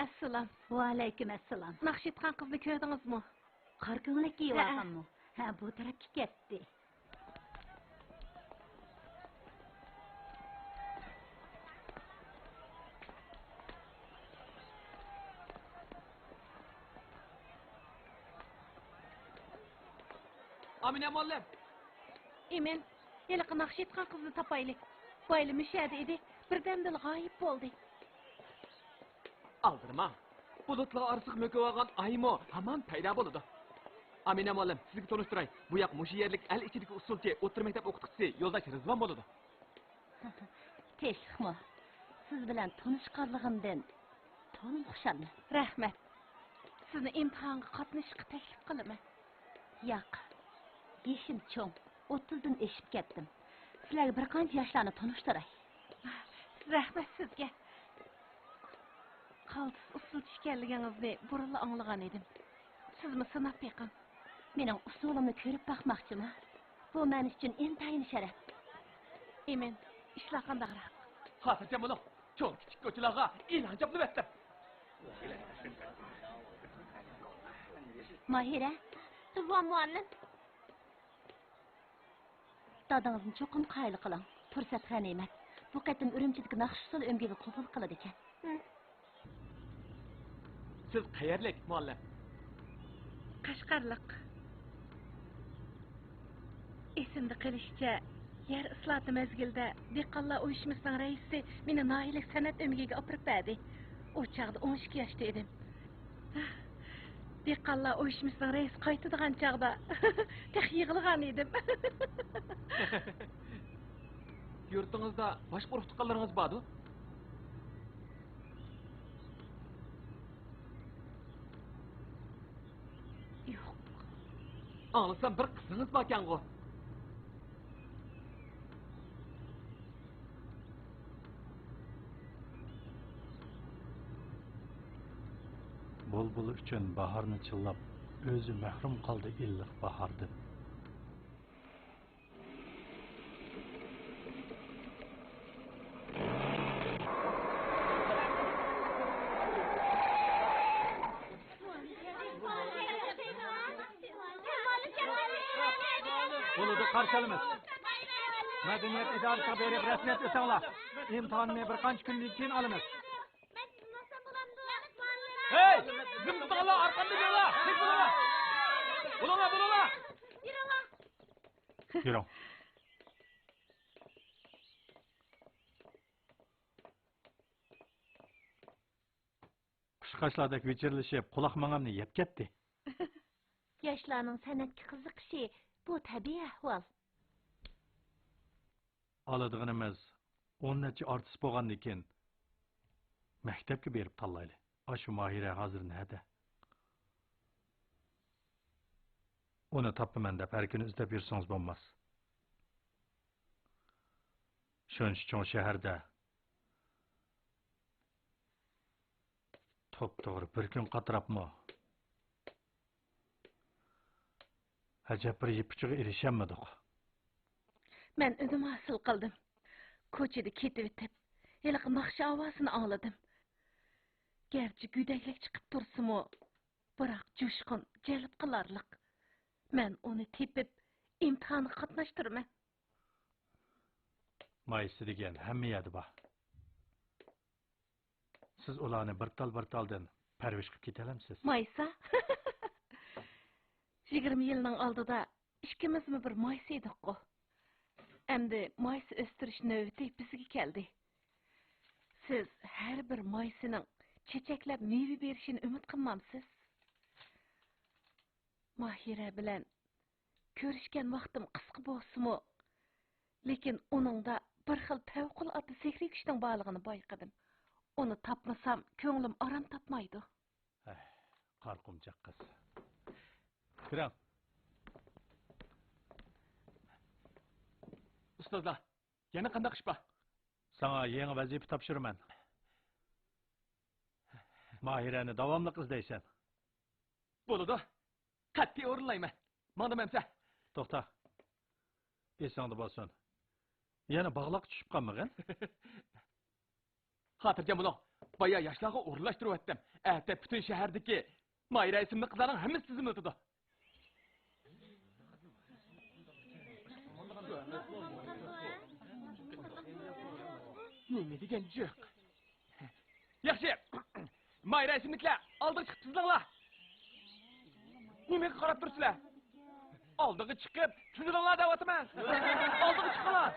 ئەسسالام. ۋەئەلەيكۇم ئەسسالام. ناخشا ئېيتقان قىزنى كۆردىڭىزمۇ؟ قارا كۆڭلەك كىيىۋالغانمۇ؟ ھە، بۇ تەرەپكە كەتتى. ئامىنە مۇئەللىم! ئىمىن، ھېلىقى ناخشا ئېيتقان قىزنى تاپايلى. بايىلا مۇشۇ يەردە ئىدى، بىردەمدىلا غايىب بولدى. ئالدىرىماڭ. بۇلۇتلار ئارىسىغا مۆكۈۋالغان ئايمۇ ھامان پەيدا بولىدۇ. ئامىنە مۇئەللىم، سىزگە تونۇشتۇراي. بۇ ياق مۇشۇ يەرلىك ئەل ئىچىدىكى ئۇسسۇلچى، ئوتتۇرا مەكتەپ ئوقۇتقۇچىسى يولداش رىزۋان بولىدۇ. تېخىمۇ سىز بىلەن تونۇشقانلىقىمدىن تولىمۇ خۇشالمەن. رەھمەت. سىزنى ئىمتىھانغا قاتنىشىشقا تەكلىپ قىلىمەن. ياق، يېشىم چوڭ، ئوتتۇزدىن ئېشىپ كەتتىم. سىلەرگە بىر قانچە ياشلارنى تونۇشتۇراي. رەھمەت سىزگە. قالتىس ئۇسسۇلچى ئىكەنلىكىڭىزنى بۇرۇنلا ئاڭلىغان ئىدىم. سىزمۇ سىناپ بېقىڭ. مېنىڭ ئۇسسۇلۇمنى كۆرۈپ باقماقچىما؟ بۇ مەن ئۈچۈن ئىنتايىن شەرەپ. ئىمىن، ئىشلار قانداقراق؟ خاتىرجەم بولۇڭ، چوڭ كىچىك كوچىلارغا ئېلان چاپلىۋەتتىم. ماھىرە، رىزۋان مۇئەللىم. دادىڭىزنى چوقۇم قايىل قىلىڭ. پۇرسەت غەنىيمەت. بۇ قېتىم ئۈرۈمچىدىكى ناخشا ئۇسسۇل ئۆمىكىگە قوبۇل قىلىدىكەن. سىز قەيەرلىك، مۇئەللىم؟ قەشقەرلىك. ئېسىمدە قېلىشىچە، يەر ئىسلاھاتى مەزگىلىدە دېھقانلار ئۇيۇشمىسىنىڭ رەئىسى مېنى ناھىيەلىك سەنئەت ئۆمىكىگە ئاپىرىپ بەردى. ئۇ چاغدا ئون ئىككى ياشتا ئىدىم. دېھقانلار ئۇيۇشمىسىنىڭ رەئىسى قايتىدىغان چاغدا تېخى يىغلىغان ئىدىم. يۇرتىڭىزدا باشقا ئۇرۇق-تۇغقانلىرىڭىز باردۇ؟ يوق. ئاڭلىسام، بىر قىزىڭىز باركەنغۇ؟ بۇلبۇل ئۈچۈن باھارنى چىللاپ، ئۆزى مەھرۇم قالدى ئىللىق باھاردىن. بولىدۇ، قارشى ئالىمىز. مەدەنىيەت ئىدارىسىغا بېرىپ رەسمىيەت ئۆتەڭلار. ئىمتىھاننى بىر قانچە كۈندىن كېيىن ئالىمىز. ھەي! تىزىملىساڭلار، ئارقامدىن يۈرۈڭلار! تېز بولۇڭلار! بولۇڭلار، بولۇڭلار! يۈرۈڭ. قۇشقاچلاردەك ۋىچىرلىشىپ، قۇلاق مېڭەمنى يەپ كەتتى. ياشلارنىڭ سەنئەتكە قىزىقىشى، بۇ تەبىئىي ئەھۋال. ئالىدىغىنىمىز ئون نەچچە ئارتىس بولغاندىكىن، مەكتەپكە بېرىپ تاللايلى. ئاشۇ ماھىرە ھازىر نەدە؟ ئۇنى تاپىمەن دەپ ھەر كۈنى ئىزدەپ يۈرسىڭىز بولماس. شۇنچە چوڭ شەھەردە توپتوغرا بىر كۈن قاتراپمۇ؟ ئەجەب بىر يىپ ئۇچىغا ئېرىشەلمىدۇق. مەن ئۈنۈم ھاسىل قىلدىم. كوچىدا كېتىۋېتىپ، ھېلىقى ناخشا ئاۋازىنى ئاڭلىدىم. گەرچە گۆدەكلىك چىقىپ تۇرسىمۇ، بىراق جۇشقۇن، جەلپ قىلارلىق. مەن ئۇنى تېپىپ، ئىمتىھانغا قاتناشتۇرىمەن. مايسا دېگەن ھەممە يەردە بار. سىز ئۇلارنى بىر تال-بىر تالدىن پەرۋىش قىلىپ كېتەلەمسىز؟ مايسا؟ يىگىرمە يىلنىڭ ئالدىدا ئىككىمىزمۇ بىر مايسا ئىدۇققۇ. ئەمدى مايسا ئۆستۈرۈش نۆۋىتى بىزگە كەلدى. سىز ھەر بىر مايسىنىڭ چېچەكلەپ مېۋە بېرىشىنى ئۈمىد قىلمامسىز؟ ماھىرە بىلەن كۆرۈشكەن ۋاقتىم قىسقا بولسىمۇ، لېكىن ئۇنىڭدا بىر خىل پەۋقۇلئاددە سېھرىي كۈچنىڭ بارلىقىنى بايقىدىم. ئۇنى تاپمىسام، كۆڭلۈم ئارام تاپمايدۇ. ھەي، قارا قۇمچاق قىز. كىرىڭ. ئۇستازلار، يەنە قانداق ئىش بار؟ ساڭا يېڭى ۋەزىپە تاپشۇرىمەن. ماھىرەنى داۋاملىق ئىزدەيسەن. بولىدۇ. قەتئىي ئورۇنلايمەن. ماڭدىم ئەمسە. توختا. ئېسىڭدە بولسۇن. يەنە باغلاققا چۈشۈپ قالمىغىن. خاتىرجەم بولۇڭ. بايا ياشلارغا ئورۇنلاشتۇرۇۋەتتىم. ئەتە پۈتۈن شەھەردىكى ماھىرە ئىسىملىك قىزلارنىڭ ھەممىسى تىزىملىتىدۇ. نېمە دېگەن جىق؟ ياخشى. ماھىرە ئىسىملىكلەر، ئالدىغا چىقىپ تىزىلىڭلار. نېمىگە قاراپ تۇرىسىلەر؟ ئالدىغا چىقىپ تىزىلىڭلار دەۋاتىمەن. ئالدىغا چىقىڭلار.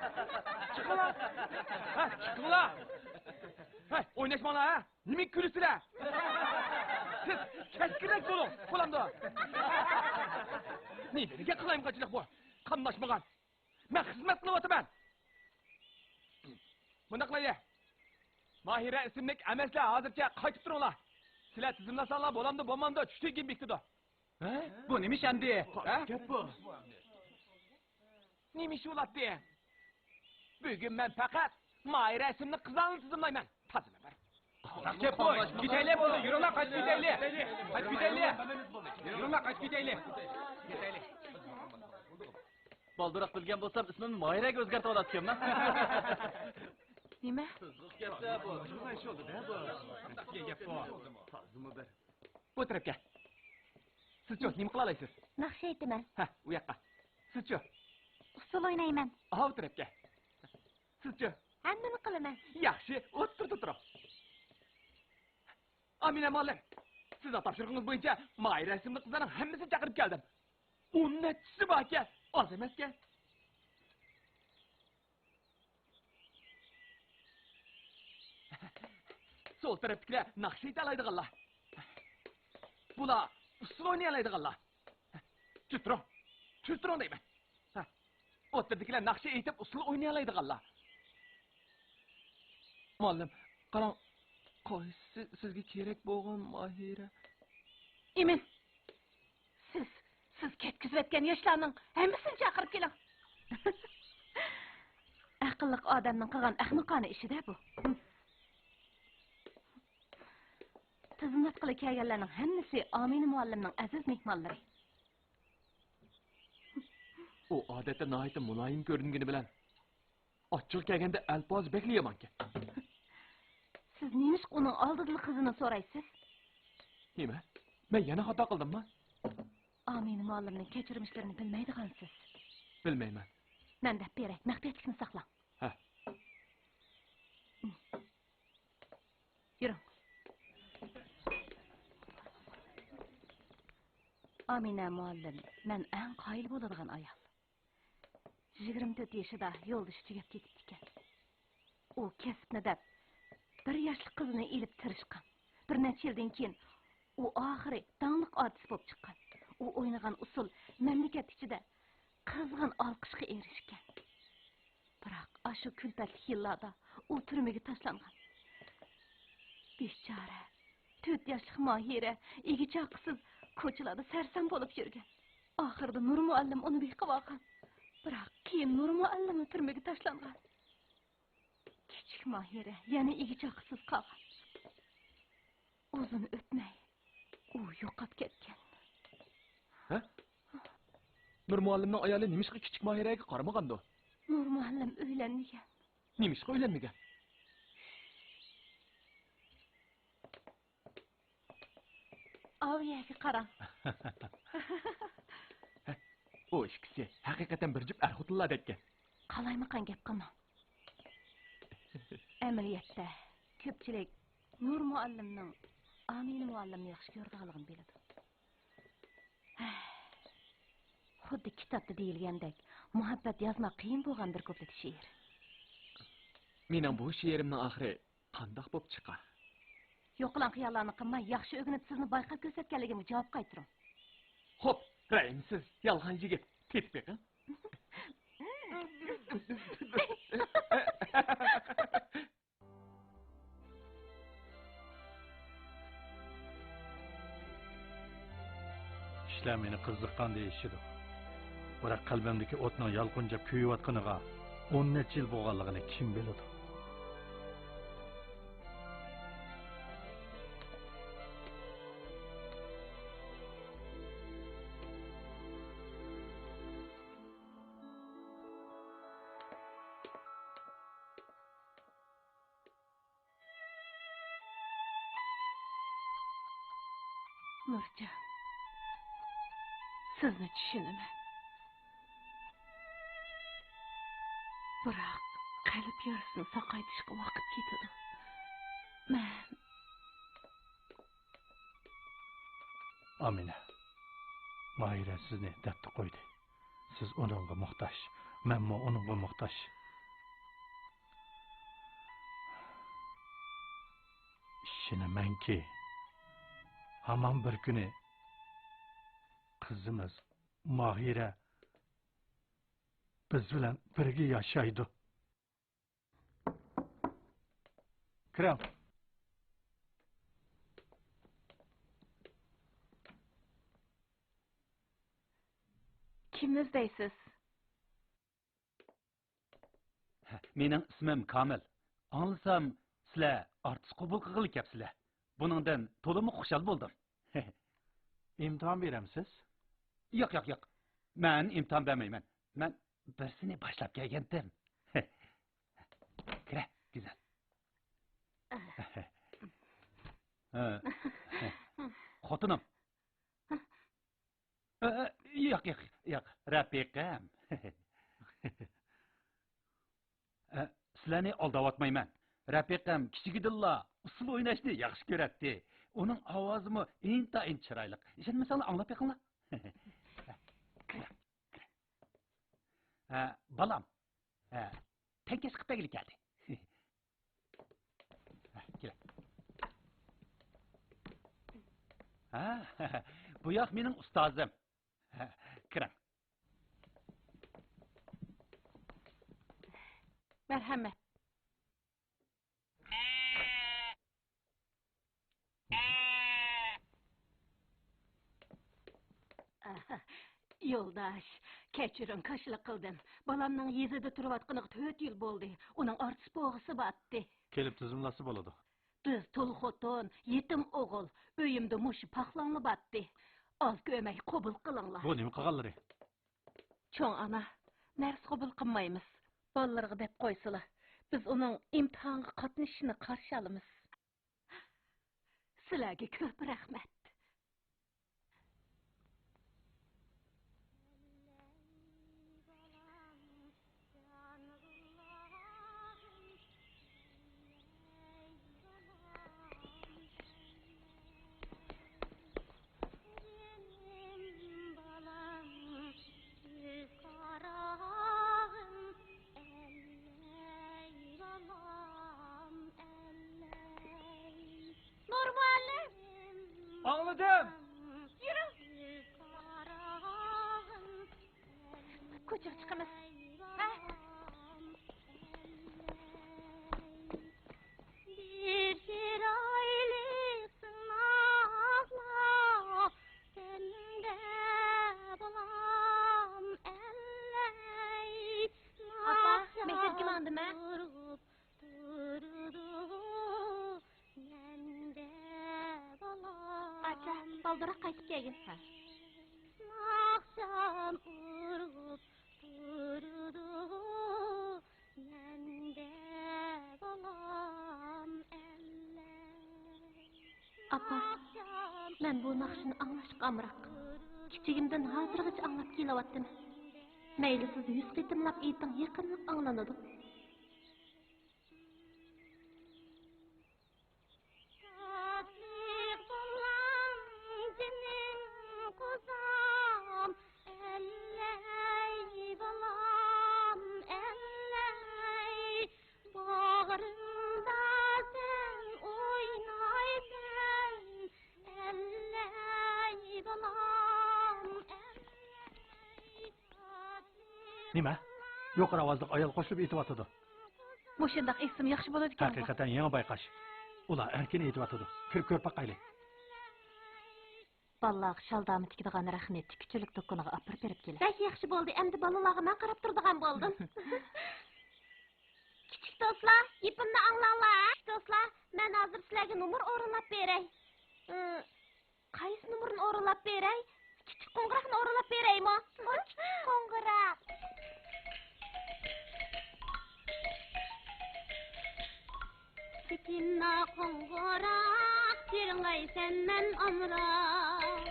چىقىڭلار. ھە، چىقىڭلار. ھە، ئويناشماڭلار، ھە. نېمىگە كۈلىسىلەر؟ سىز كەسكىنرەك بولۇڭ، بولامدۇ؟ نېمىگە قالايمىقانچىلىق بۇ؟ قاملاشمىغان. مەن خىزمەت قىلىۋاتىمەن. مۇنداق قىلايلى. ماھىرە ئىسىملىك ئەمەسلەر ھازىرچە قايتىپ تۇرۇڭلار. سىلەر تىزىملاساڭلار بولامدۇ، بولمامدۇ، چۈشتىن كېيىن بېكىتىدۇ. ھە؟ بۇ نېمە ئىش ئەمدى؟ ھە؟ گەپ بۇ. نېمە ئىش بولاتتى؟ بۈگۈن مەن پەقەت ماھىرە ئىسىملىك قىزلارنى تىزىملايمەن. تازىمۇ بىر. قانداق گەپ بۇ؟ كېتەيلى بولدى، يۈرۈڭلار، قاچىپ كېتەيلى. قاچىپ كېتەيلى. يۈرۈڭلار، قاچىپ كېتەيلى. كېتەيلى. بالدۇرراق بىلگەن بولسام، ئىسمىمنى ماھىرەگە ئۆزگەرتىۋالاتتىكەنمەن. نېمە؟ بۇ تەرەپكە. سىزچۇ، نېمە قىلالايسىز؟ ناخشا ئېيتىمەن. ھە، ئۇ ياققا. سىزچۇ؟ ئۇسسۇل ئوينايمەن. ئاۋۇ تەرەپكە. سىزچۇ؟ ھەممىنى قىلىمەن. ياخشى، ئوتتۇرىدا تۇرۇڭ. ئامىنە مۇئەللىم، سىزنىڭ تاپشۇرۇقىڭىز بويىچە ماھىرە ئىسىملىك قىزلارنىڭ ھەممىسىنى چاقىرىپ كەلدىم. ئون نەچچىسى باركەن، ئاز ئەمەسكەن. سول تەرەپتىكىلەر ناخشا ئېيتالايدىغانلار. بۇلار ئۇسسۇل ئوينىيالايدىغانلار. تۈز تۇرۇڭ. تۈز تۇرۇڭ دەيمەن. ھە. ئوتتۇرىدىكىلەر ناخشا ئېيتىپ ئۇسسۇل ئوينىيالايدىغانلار. مۇئەللىم، قاراڭ، قايسىسى سىزگە كېرەك بولغان ماھىرە؟ ئىمىن. سىز، سىز كەتكۈزۈۋەتكەن ياشلارنىڭ ھەممىسىنى چاقىرىپ كېلىڭ. ئەقىللىق ئادەمنىڭ قىلغان ئەخمىقانە ئىشى-دە بۇ. تىزىملاتقىلى كەلگەنلەرنىڭ ھەممىسى ئامىنە مۇئەللىمنىڭ ئەزىز مېھمانلىرى. ئۇ ئادەتتە ناھايىتى مۇلايىم كۆرۈنگىنى بىلەن، ئاچچىقى كەلگەندە ئەلپازى بەكلا يامانكەن. سىز نېمىشقا ئۇنىڭ ئالدىدىلا قىزىنى سورايسىز؟ نېمە؟ مەن يەنە خاتا قىلدىممۇ؟ ئامىنە مۇئەللىمنىڭ كەچۈرمىشلىرىنى بىلمەيدىغانسىز. بىلمەيمەن. مەن دەپ بېرەي، مەخپىيەتلىكنى ساقلاڭ. ھە. يۈرۈڭ. ئامىنە مۇئەللىم، مەن ئەڭ قايىل بولىدىغان ئايال. يىگىرمە تۆت يېشىدا يولدىشى تۈگەپ كېتىپتىكەن. ئۇ كەسىپنى دەپ، بىر ياشلىق قىزىنى ئېلىپ تىرىشقان. بىر نەچچە يىلدىن كېيىن ئۇ ئاخىرى داڭلىق ئارتىس بولۇپ چىققان. ئۇ ئوينىغان ئۇسسۇل مەملىكەت ئىچىدە قىزغىن ئالقىشقا ئېرىشكەن. بىراق ئاشۇ كۈلپەتلىك يىللاردا ئۇ تۈرمىگە تاشلانغان. بىچارە، تۆت ياشلىق ماھىرە ئىگە-چاقىسىز كوچىلاردا سەرسان بولۇپ يۈرگەن. ئاخىرىدا نۇر مۇئەللىم ئۇنى بېقىۋالغان. بىراق كېيىن نۇر مۇئەللىممۇ تۈرمىگە تاشلانغان. كىچىك ماھىرە يەنە ئىگە-چاقىسىز قالغان. ئۇزۇن ئۆتمەي ئۇ يوقاپ كەتكەن. ھە؟ نۇر مۇئەللىمنىڭ ئايالى نېمىشقا كىچىك ماھىرەگە قارىمىغاندۇ؟ نۇر مۇئەللىم ئۆيلەنمىگەن. نېمىشقا ئۆيلەنمىگەن؟ ئاۋۇ يەرگە قاراڭ. ئۇ ئىككىسى ھەقىقەتەن بىر جۈپ ئەر-خوتۇنلاردەككەن. قالايمىقان گەپ قىلماڭ. ئەمەلىيەتتە، كۆپچىلىك نۇر مۇئەللىمنىڭ ئامىنە مۇئەللىمنى ياخشى كۆرىدىغانلىقىنى بىلىدۇ. خۇددى كىتابتا دېيىلگەندەك، مۇھەببەت يازماق قىيىن بولغان بىر كۇپلېت شېئىر. مېنىڭ بۇ شېئىرىمنىڭ ئاخىرى قانداق بوپ چىقار؟ يوقىلاڭ خىياللارنى قىلماي، ياخشى ئۆگىنىپ، سىزنى بايقاپ كۆرسەتكەنلىكىمگە جاۋاب قايتۇرۇڭ. خوپ، رەھىمسىز، يالغان يىگىت، تېتىپ بېقىڭ. كىشىلەر مېنى قىزىققان دېيىشىدۇ. بىراق قەلبىمدىكى ئوتنىڭ يالقۇنجاپ كۆيۈۋاتقىنىغا ئون نەچچە يىل بولغانلىقىنى كىم بىلىدۇ؟ نۇرجان، سىزنى چۈشىنىمەن. بىراق، قەلب يارىسىنى ساقايتىشقا ۋاقىت كېتىدۇ. مەن ئامىنە، ماھىرە سىزنى دەردتە قويدى. سىز ئۇنىڭغا موھتاج، مەنمۇ ئۇنىڭغا موھتاج. ئىشىنىمەنكى، ھامان بىر كۈنى قىزىمىز ماھىرە بىز بىلەن بىرگە ياشايدۇ. كىرىڭ. كىم ئىزدەيسىز؟ مېنىڭ ئىسمىم كامىل. ئاڭلىسام، سىلەر ئارتىس قوبۇل قىلغىلى كەپسىلەر. بۇنىڭدىن تولىمۇ خۇشال بولدۇم. ئىمتىھان بېرەمسىز؟ ياق، ياق، ياق. مەن ئىمتىھان بەرمەيمەن. مەن بىرسىنى باشلاپ كەلگەنتىم. كىرە، گۈزەل. ھە. خوتۇنۇم. ئە، ياق، ياق، ياق، رەپىقەم. ئە، سىلەرنى ئالداۋاتمايمەن. رەپىقەم كىچىكىدىنلا ئۇسسۇل ئويناشنى ياخشى كۆرەتتى. ئۇنىڭ ئاۋازىمۇ ئىنتايىن چىرايلىق. ئىشەنمىسەڭلار ئاڭلاپ بېقىڭلار. ھە، بالام. ھە، تەڭكەش قىلىپ بەرگىلى كەلدى. ھە، كېلە. ھە، بۇ ياق مېنىڭ ئۇستازىم. ھە، كىرىڭ. مەرھەمەت. يولداش، كەچۈرۈڭ، كاشىلا قىلدىم. بالامنىڭ يېزىدا تۇرۇۋاتقىنىغا تۆت يىل بولدى. ئۇنىڭ ئارتىس بوغىسى بارتتى. كېلىپ تىزىملاتسا بولىدۇ. بىز تۇل خوتۇن، يېتىم ئوغۇل. ئۆيۈمدە مۇشۇ پاخلاڭلا بارتتى. ئاز كۆرمەي قوبۇل قىلىڭلار. بۇ نېمە قىلغانلىرى؟ چوڭ ئانا، نەرسە قوبۇل قىلمايمىز. بالىلىرىغا دەپ قويسىلا، بىز ئۇنىڭ ئىمتىھانغا قاتنىشىشىنى قارشى ئالىمىز. سىلەرگە كۆپ رەھمەت. نۇرمۇئەللىم! ئاڭلىدىم! يۈرۈڭ! كوچىغا چىقىمىز. ھە؟ بىر چىرايلىق سىناقلار سەندە بالام ئەللەي. ئاپا، مەكتەپكە ماڭدىم ھە. تۇرىدۇ مەندە بالام. ئاچا، بالدۇرراق قايتىپ كەلگىن. ھە. ناخشام ئۇرغۇپ تۇرىدۇ مەندە بالام ئەللەي. ئاپا، مەن بۇ ناخشىنى ئاڭلاشقا ئامراق. كىچىكىمدىن ھازىرغىچە ئاڭلاپ كېلىۋاتىمەن. مەيلى سىز يۈز قېتىملاپ ئېيتىڭ، يېقىملىق ئاڭلىنىدۇ. شادلىق بولغان جېنىم قوزام، ئەللەي بالام، ئەللەي. باغرىمدا سەن ئوينايسەن، ئەللەي بالام، ئەللەي. نېمە؟ يۇقىرى ئاۋازلىق ئايال قوشۇلۇپ ئېيتىۋاتىدۇ. مۇشۇنداق ئېيتسىمۇ ياخشى بولىدىكەنغۇ. ھەقىقەتەن يېڭى بايقاش. ئۇلار ئەركىن ئېيتىۋاتىدۇ. كىرىپ كۆرۈپ باقايلى. بالىلارغا شال دامى تىكىدىغان رەخنە تىككۈچىلىك دۇكىنىغا ئاپىرىپ بېرىپ كېلە. بەك ياخشى بولدى. ئەمدى بالىلارغا مەن قاراپ تۇرىدىغان بولدۇم. كىچىك دوستلار، گېپىمنى ئاڭلاڭلار. كىچىك دوستلار، مەن ھازىر سىلەرگە نومۇر ئورۇنلاپ بېرەي. ئى، قايسى نومۇرنى ئورۇنلاپ بېرەي؟ كىچىك قوڭغۇراقنى ئورۇنلاپ بېرەيمۇ؟ ئۇ كىچىك قوڭغۇراق. سېكىنلا قوڭغۇراق، جىرىڭلايسەن مەن ئامراق.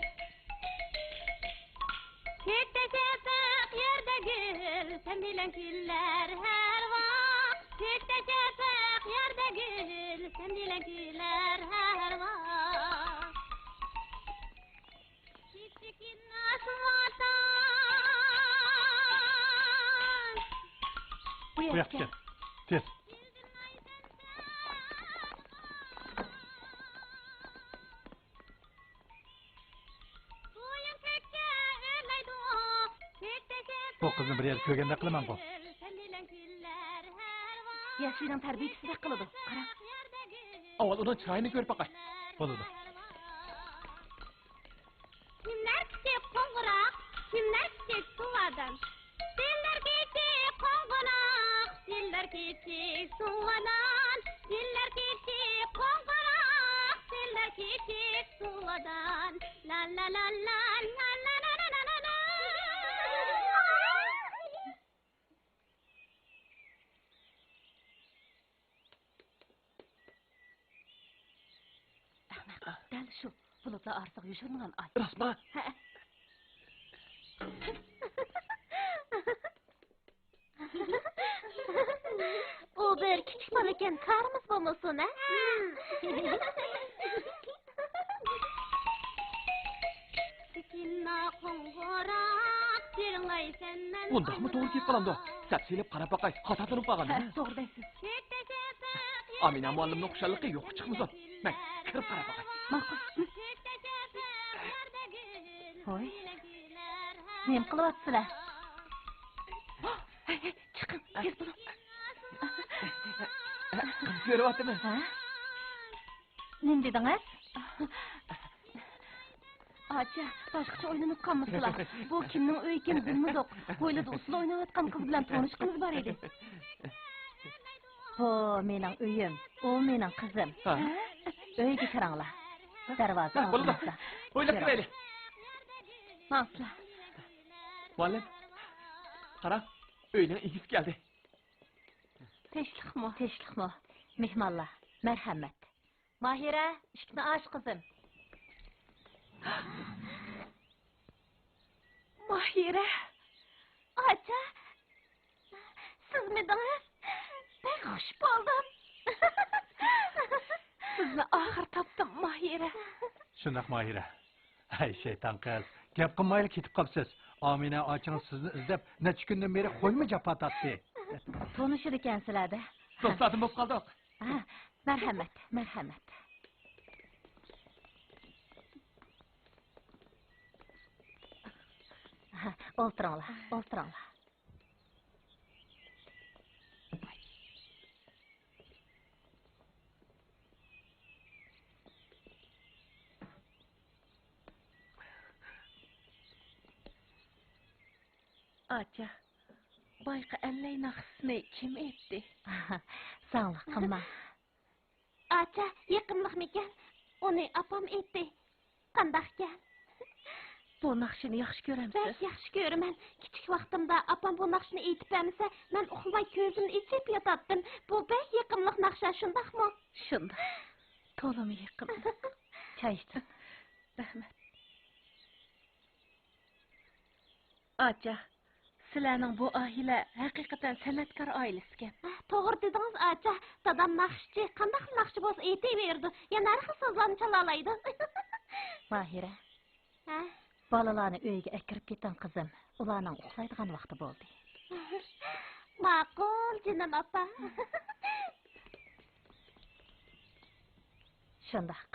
كۆكتە چېپىق، يەردە گۈل، سەن بىلەن كۈلەر ھەر ۋاق. كۆكتە چېپىق، يەردە گۈل، سەن بىلەن كۈلەر ھەر ۋاق. كىچىككىنە ئاشۇ ۋاتان. بۇ ياققا كەل، تېز. بۇ قىزنى بىر يەردە كۆرگەندەك قىلىمەنغۇ. ياشلىرىنىڭ تەربىيىسىدەك قىلىدۇ. قارا. ئاۋۋال ئۇنىڭ چىرايىنى كۆرۈپ باقاي. بولىدۇ. كىملەر كىچىك قوڭغۇراق، كىملەر كىچىك سۇۋادان؟ سىلەر كىچىك قوڭغۇراق، سىلەر كىچىك سۇۋادان. سىلەر كىچىك قوڭغۇراق، سىلەر كىچىك سۇۋادان. لا لا لا لا، لا لا لا لا لا لا. ئەخمەق شۇ، بۇلۇتلار ئارىسىغا يوشۇرۇنغان ئاي. راستما؟ ھە. ئۇ بىر كىچىك بالىكەن، كارىمىز بولمىسۇن، ھە؟ ئۇنداقمۇ توغرا كېلىپ قالامدۇ؟ سەپ سېلىپ قاراپ باقاي، خاتا تونۇپ قالغان، ھە، ھە؟ توغرا دەيسىز. ئامىنە مۇئەللىمنىڭ خۇشاللىقى يوققا چىقمىسۇن. مەن كىرىپ قاراپ باقاي. ماقۇل. ھوي، نېمە قىلىۋاتىسىلەر؟ ھەي، ھەي، چىقىڭ، تېز بولۇڭ. قىز كۆرۈۋاتىمەن. ھە؟ نېمە دېدىڭىز؟ ئاچا، باشقىچە ئويلىنىپ قالمىسىلا. بۇ كىمنىڭ ئۆيى ئىكەنلىكىنى بىلمىدۇق. ھويلىدا ئۇسسۇل ئويناۋاتقان قىز بىلەن تونۇشقىنىمىز بار ئىدى. بۇ مېنىڭ ئۆيۈم، ئۇ مېنىڭ قىزىم. ھە؟ ئۆيگە كىرىڭلار. دەرۋازا ھە، بولىدۇ. ئالدىمىزدا. ھويلىغا كىرەيلى. ماڭسىلا. مۇئەللىم، قاراڭ، ئۆينىڭ ئىگىسى كەلدى. تىنچلىقمۇ؟ تىنچلىقمۇ؟ مېھمانلار، مەرھەمەت. ماھىرە، ئىشىكنى ئاچ، قىزىم. ماھىرە. ئاچا، سىزمىدىڭىز؟ بەك خۇش بولدۇم. سىزنى ئاخىر تاپتىم، ماھىرە. شۇنداق، ماھىرە. ھەي، شەيتان قىز، گەپ قىلمايلا كېتىپ قاپسىز. ئامىنە ئاچىڭىز سىزنى ئىزدەپ نەچچە كۈندىن بېرى خويمۇ جاپا تارتتى. تونۇشىدىكەنسىلەردە. دوستلاردىن بولۇپ قالدۇق. ھە، مەرھەمەت، مەرھەمەت. ھە، ئولتۇرۇڭلار، ئولتۇرۇڭلار. ئاچا، بايقى ئەللەي ناخشىسىنى كىم ئېيتتى؟ زاڭلىق قىلما. ئاچا، يېقىملىقمىكەن؟ ئۇنى ئاپام ئېيتتى. قانداقكەن؟ بۇ ناخشىنى ياخشى كۆرەمسىز؟ بەك ياخشى كۆرىمەن. كىچىك ۋاقتىمدا ئاپام بۇ ناخشىنى ئېيتىپ بەرمىسە، مەن ئۇخلىماي كۆزۈمنى ئېچىپ ياتاتتىم. بۇ بەك يېقىملىق ناخشا، شۇنداقمۇ؟ شۇنداق. تولىمۇ يېقىملىق. چاي ئىچىڭ. رەھمەت. ئاچا، سىلەرنىڭ بۇ ئائىلە ھەقىقەتەن سەنئەتكار ئائىلىسىكەن. ھە، توغرا دېدىڭىز، ئاچا. دادام ناخشىچى، قانداقلا ناخشا بولسا ئېيتىۋېرىدۇ. يەنە ھەر خىل سازلارنى چالالايدۇ. ماھىرە، ھە؟ بالىلارنى ئۆيگە ئەكىرىپ كېتىڭ، قىزىم. ئۇلارنىڭ ئۇخلايدىغان ۋاقتى بولدى. ماقۇل، جېنىم ئاپا. شۇنداق.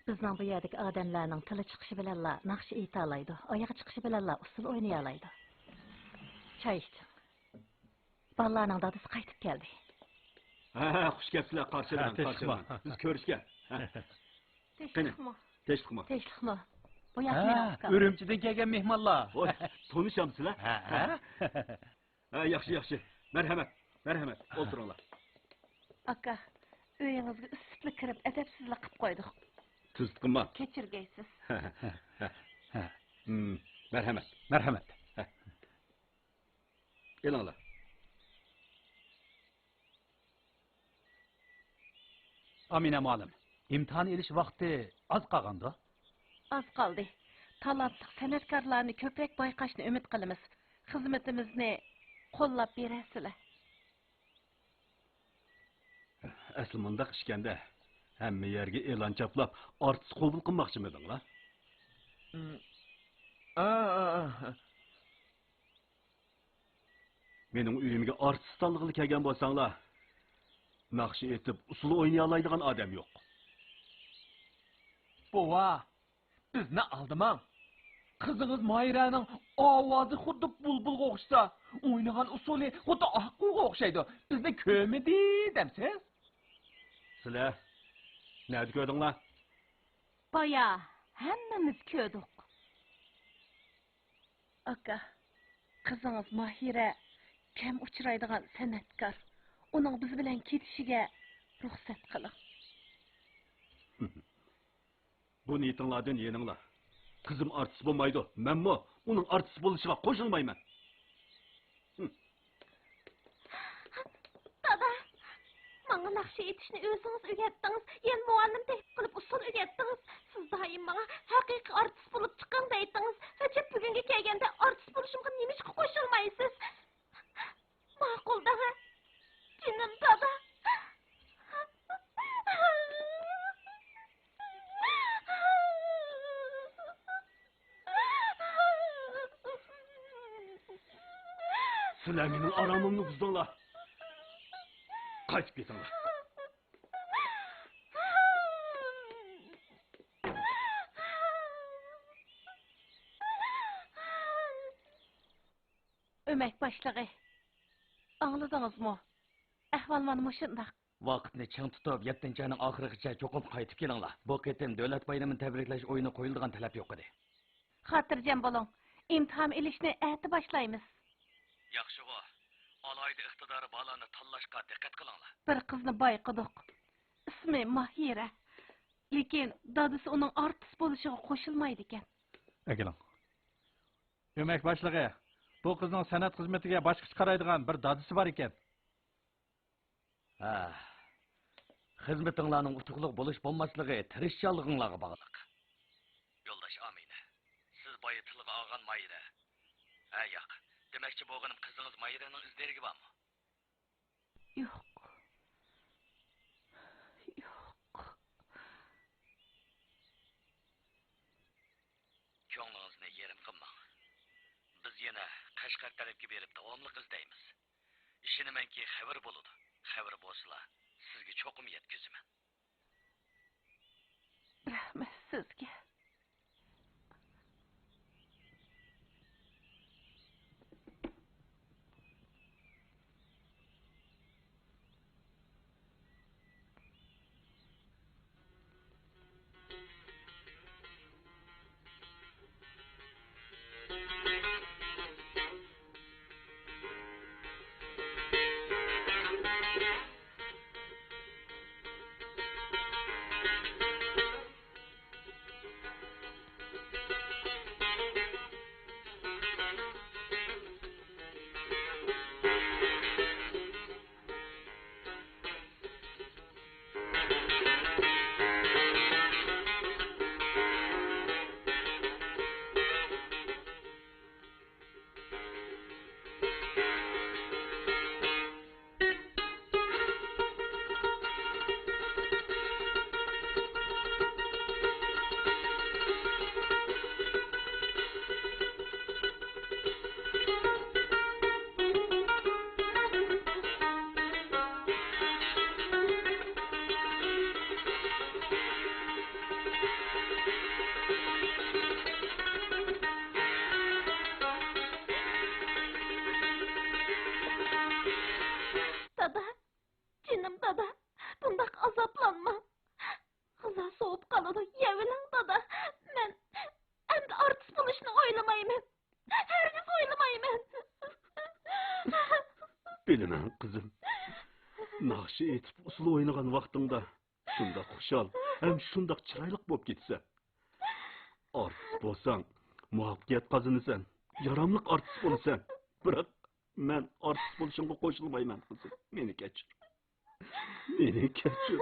بىزنىڭ بۇ يەردىكى ئادەملەرنىڭ تىلى چىقىشى بىلەنلا ناخشا ئېيتالايدۇ، ئايىغى چىقىشى بىلەنلا ئۇسسۇل ئوينىيالايدۇ. چاي ئىچىڭ. بالىلارنىڭ دادىسى قايتىپ كەلدى. ھە، ھە، خۇش كەپسىلەر، قارشى ئېلىڭ، ھە، قارشى ئېلىڭ. بىز كۆرۈشكە. ھە. قېنى، تىنچلىقمۇ؟ تىنچلىقمۇ؟ تىنچلىقمۇ؟ بۇ ياق ھە، مېنىڭ ئۇكام. ئۈرۈمچىدىن كەلگەن مېھمانلار. ھوي، تونۇشامسىلەر؟ ھە، ھە. ھە، ياخشى، ياخشى. مەرھەمەت، مەرھەمەت. ئولتۇرۇڭلار. ئاكا، ئۆيىڭىزگە ئىسسىقلا كىرىپ، ئەدەپسىزلىك قىپ قويدۇق. تۈزۈتكىنما؟ كەچۈرگەيسىز. ھە. ھىم، مەرھەمەت. مەرھەمەت. ھە. ئېلىڭلار. ئامىنە مۇئەللىم، ئىمتىھان ئېلىش ۋاقتى ئاز قالغاندۇ؟ ئاز قالدى. تالانتلىق سەنئەتكارلارنى كۆپرەك بايقاشنى ئۈمىد قىلىمىز. خىزمىتىمىزنى قوللاپ بېرەرسىلەر. ئەسلى مۇنداق ئىكەندە، ھەممە يەرگە ئېلان چاپلاپ، ئارتىس قوبۇل قىلماقچىمىدىڭلار؟ ئا، ئا، ئا. مېنىڭ ئۆيۈمگە ئارتىس تاللىغىلى كەلگەن بولساڭلار، ناخشا ئېيتىپ، ئۇسسۇل ئوينىيالايدىغان ئادەم يوق. بوۋا، بىزنى ئالدىماڭ. قىزىڭىز ماھىرەنىڭ ئاۋازى خۇددى بۇلبۇلغا ئوخشىسا، ئوينىغان ئۇسسۇلى خۇددى ئاققۇغا ئوخشايدۇ. بىزنى كۆرمىدى دەمسىز؟ سىلەر نەدە كۆردۈڭلار؟ بايا ھەممىمىز كۆردۇق. ئاكا، قىزىڭىز ماھىرە كەم ئۇچرايدىغان سەنئەتكار. ئۇنىڭ بىز بىلەن كېتىشىگە رۇخسەت قىلىڭ. بۇ نىيىتىڭلاردىن يېنىڭلار. قىزىم ئارتىس بولمايدۇ، مەنمۇ ئۇنىڭ ئارتىس بولۇشىغا قوشۇلمايمەن. دادا، ماڭا ناخشا ئېيتىشنى ئۆزىڭىز ئۆگەتتىڭىز، يەنە مۇئەللىم تېپىپ قىلىپ ئۇسسۇل ئۆگەتتىڭىز. سىز دائىم ماڭا ھەقىقىي ئارتىس بولۇپ چىقىڭ دەيتتىڭىز. ئەجەب بۈگۈنگە كەلگەندە ئارتىس بولۇشۇمغا نېمىشقا قوشۇلمايسىز؟ ماقۇل دەڭە، جېنىم دادا. سىلەر مېنىڭ ئارامىمنى بۇزدۇڭلار. قايتىپ كېتىڭلار. ئۆمەك باشلىقى، ئاڭلىدىڭىزمۇ؟ ئەھۋال مانا مۇشۇنداق. ۋاقىتنى چىڭ تۇتۇپ، يەتتىنچى ئاينىڭ ئاخىرىغىچە چوقۇم قايتىپ كېلىڭلار. بۇ قېتىم دۆلەت بايرىمىنى تەبرىكلەش ئويۇنى قويۇلىدىغان تەلەپ يوق ئىدى. خاتىرجەم بولۇڭ، ئىمتىھان ئېلىشنى ئەتە باشلايمىز. ياخشىغۇ، ئالاھىدە ئىقتىدارى بارلارنى تاللاشقا دىققەت قىلىڭلار. بىر قىزنى بايقىدۇق. ئىسمى ماھىرە. لېكىن دادىسى ئۇنىڭ ئارتىس بولۇشىغا قوشۇلمايدىكەن. ئەكېلىڭ. ئۆمەك باشلىقى، بۇ قىزنىڭ سەنئەت خىزمىتىگە باشقىچە قارايدىغان بىر دادىسى بار ئىكەن. ھە، خىزمىتىڭلارنىڭ ئۇتۇقلۇق بولۇش بولماسلىقى تىرىشچانلىقىڭلارغا باغلىق. يولداش ئامىنە، سىز بايا تىلغا ئالغان ماھىرە. ھە، ياق، دېمەكچى بولغىنىم قىزىڭىز ماھىرەنىڭ ئىز دېرىكى بارمۇ؟ يوق. يوق. كۆڭلىڭىزنى يېرىم قىلماڭ. بىز يەنە قەشقەر تەرەپكە بېرىپ داۋاملىق ئىزدەيمىز. ئىشىنىمەنكى، خەۋىرى بولىدۇ. خەۋىرى بولسىلا، سىزگە چوقۇم يەتكۈزىمەن. رەھمەت سىزگە. دادا، جېنىم دادا، بۇنداق ئازابلانماڭ. غىزا سوۋۇپ قالىدۇ، يەۋېلىڭ دادا. مەن ئەمدى ئارتىس بولۇشنى ئويلىمايمەن. ھەرگىز ئويلىمايمەن. بىلىمەن، قىزىم. ناخشا ئېيتىپ، ئۇسسۇل ئوينىغان ۋاقتىڭدا شۇنداق خۇشال ھەم شۇنداق چىرايلىق بولۇپ كېتىسەن. ئارتىس بولساڭ، مۇۋەپپەقىيەت قازىنىسەن، ياراملىق ئارتىس بولىسەن. بىراق، مەن ئارتىس بولۇشۇڭغا قوشۇلمايمەن، قىزىم. مېنى كەچۈر. مېنى كەچۈر.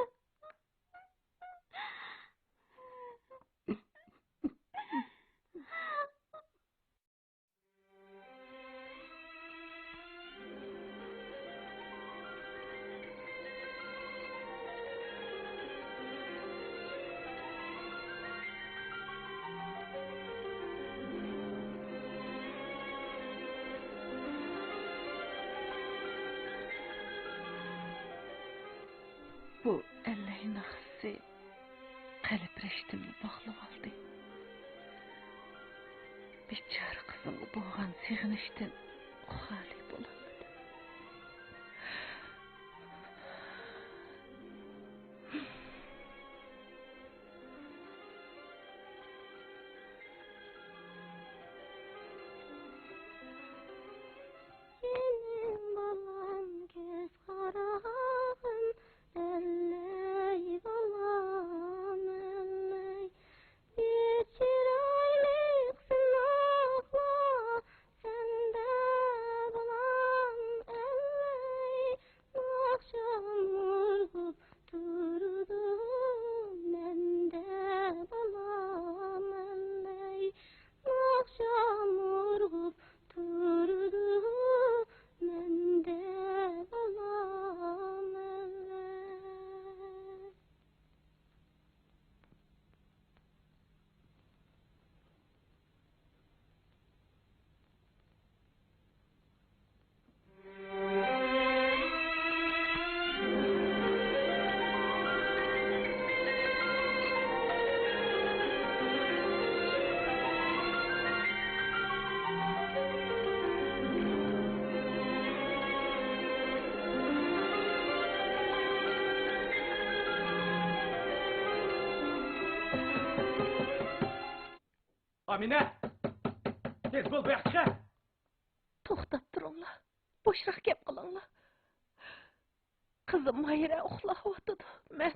بۇ ئەللەي ناخشىسى قەلب رىشتىمنى باغلىۋالدى. بىچارە قىزىمغا بولغان سېغىنىشتىن خالىي بولالمىدىم. جېنىم بالام، كۆز قاراغىم، ئەللەي بالام، ئەللەي. بىر چىرايلىق سىناقلار سەندە بولار. ئامىنە! تېز بول، بۇياققا چىق! توختاپ تۇرۇڭلار. بوشراق گەپ قىلىڭلار. قىزىم ماھىرە ئۇخلاۋاتىدۇ. مەن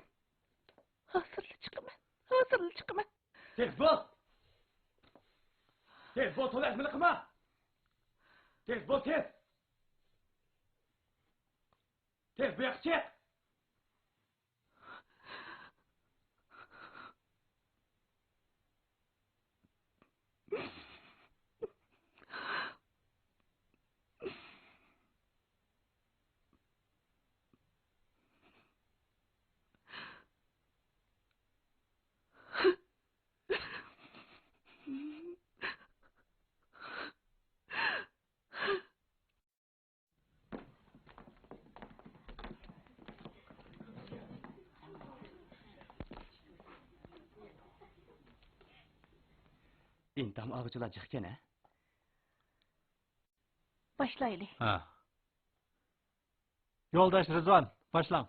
ھازىرلا چىقىمەن. ھازىرلا چىقىمەن. تېز بول! تېز بول، تولا ئەزمىلىك قىلما! تېز بول، تېز! تېز بۇياققا چىق! ئىمتىھان ئالغۇچىلار جىقكەن ھە؟ باشلايلى. ھە. يولداش رىزۋان، باشلاڭ.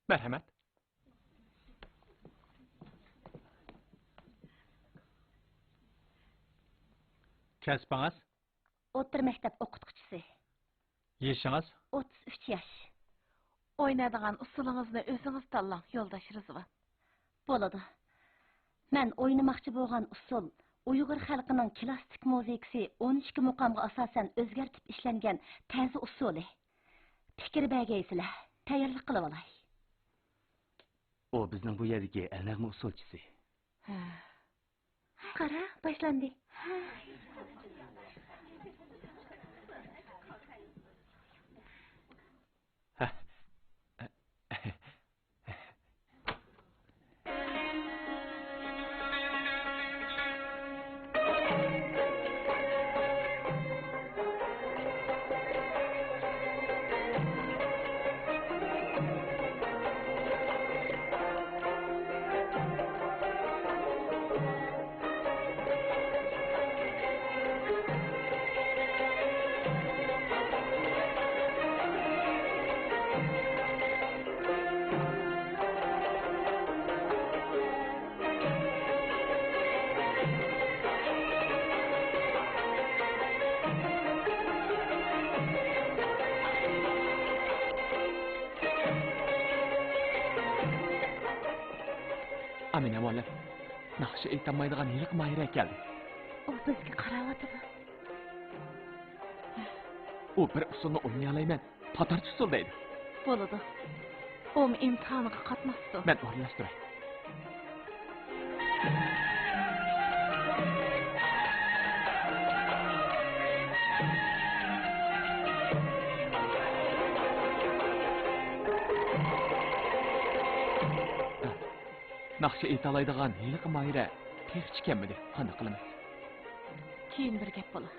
مەرھەمەت. كەسپىڭىز؟ ئوتتۇرا مەكتەپ ئوقۇتقۇچىسى. يېشىڭىز؟ ئوتتۇز ئۈچ ياش. ئوينايدىغان ئۇسسۇلىڭىزنى ئۆزىڭىز تاللاڭ، يولداش رىزۋان. بولىدۇ. مەن ئوينىماقچى بولغان ئۇسسۇل ئۇيغۇر خەلقىنىڭ كلاسسىك مۇزىكىسى ئون ئىككى مۇقامغا ئاساسەن ئۆزگەرتىپ ئىشلەنگەن تەزى ئۇسسۇلى. پىكىر بەرگەيسىلەر، تەييارلىق قىلىۋالاي. ئۇ بىزنىڭ بۇ يەردىكى ئەلنەغمە ئۇسسۇلچىسى. ھە. قارا، باشلاندى. ئامىنە مۇئەللىم، ناخشا ئېيتالمايدىغان ھېلىقى ماھىرە كەلدى. ئۇ بىزگە قاراۋاتىدۇ. ئۇ بىر ئۇسسۇلنى ئوينىيالايمەن، تاتارچە ئۇسسۇل دەيدۇ. بولىدۇ. ئۇمۇ ئىمتىھانغا قاتناشسۇن. مەن ئورۇنلاشتۇراي. ناخشا ئېيتالايدىغان ھېلىقى ماھىرە تېخىچە كەلمىدى. قانداق قىلىمىز؟ كېيىن بىر گەپ بولۇر.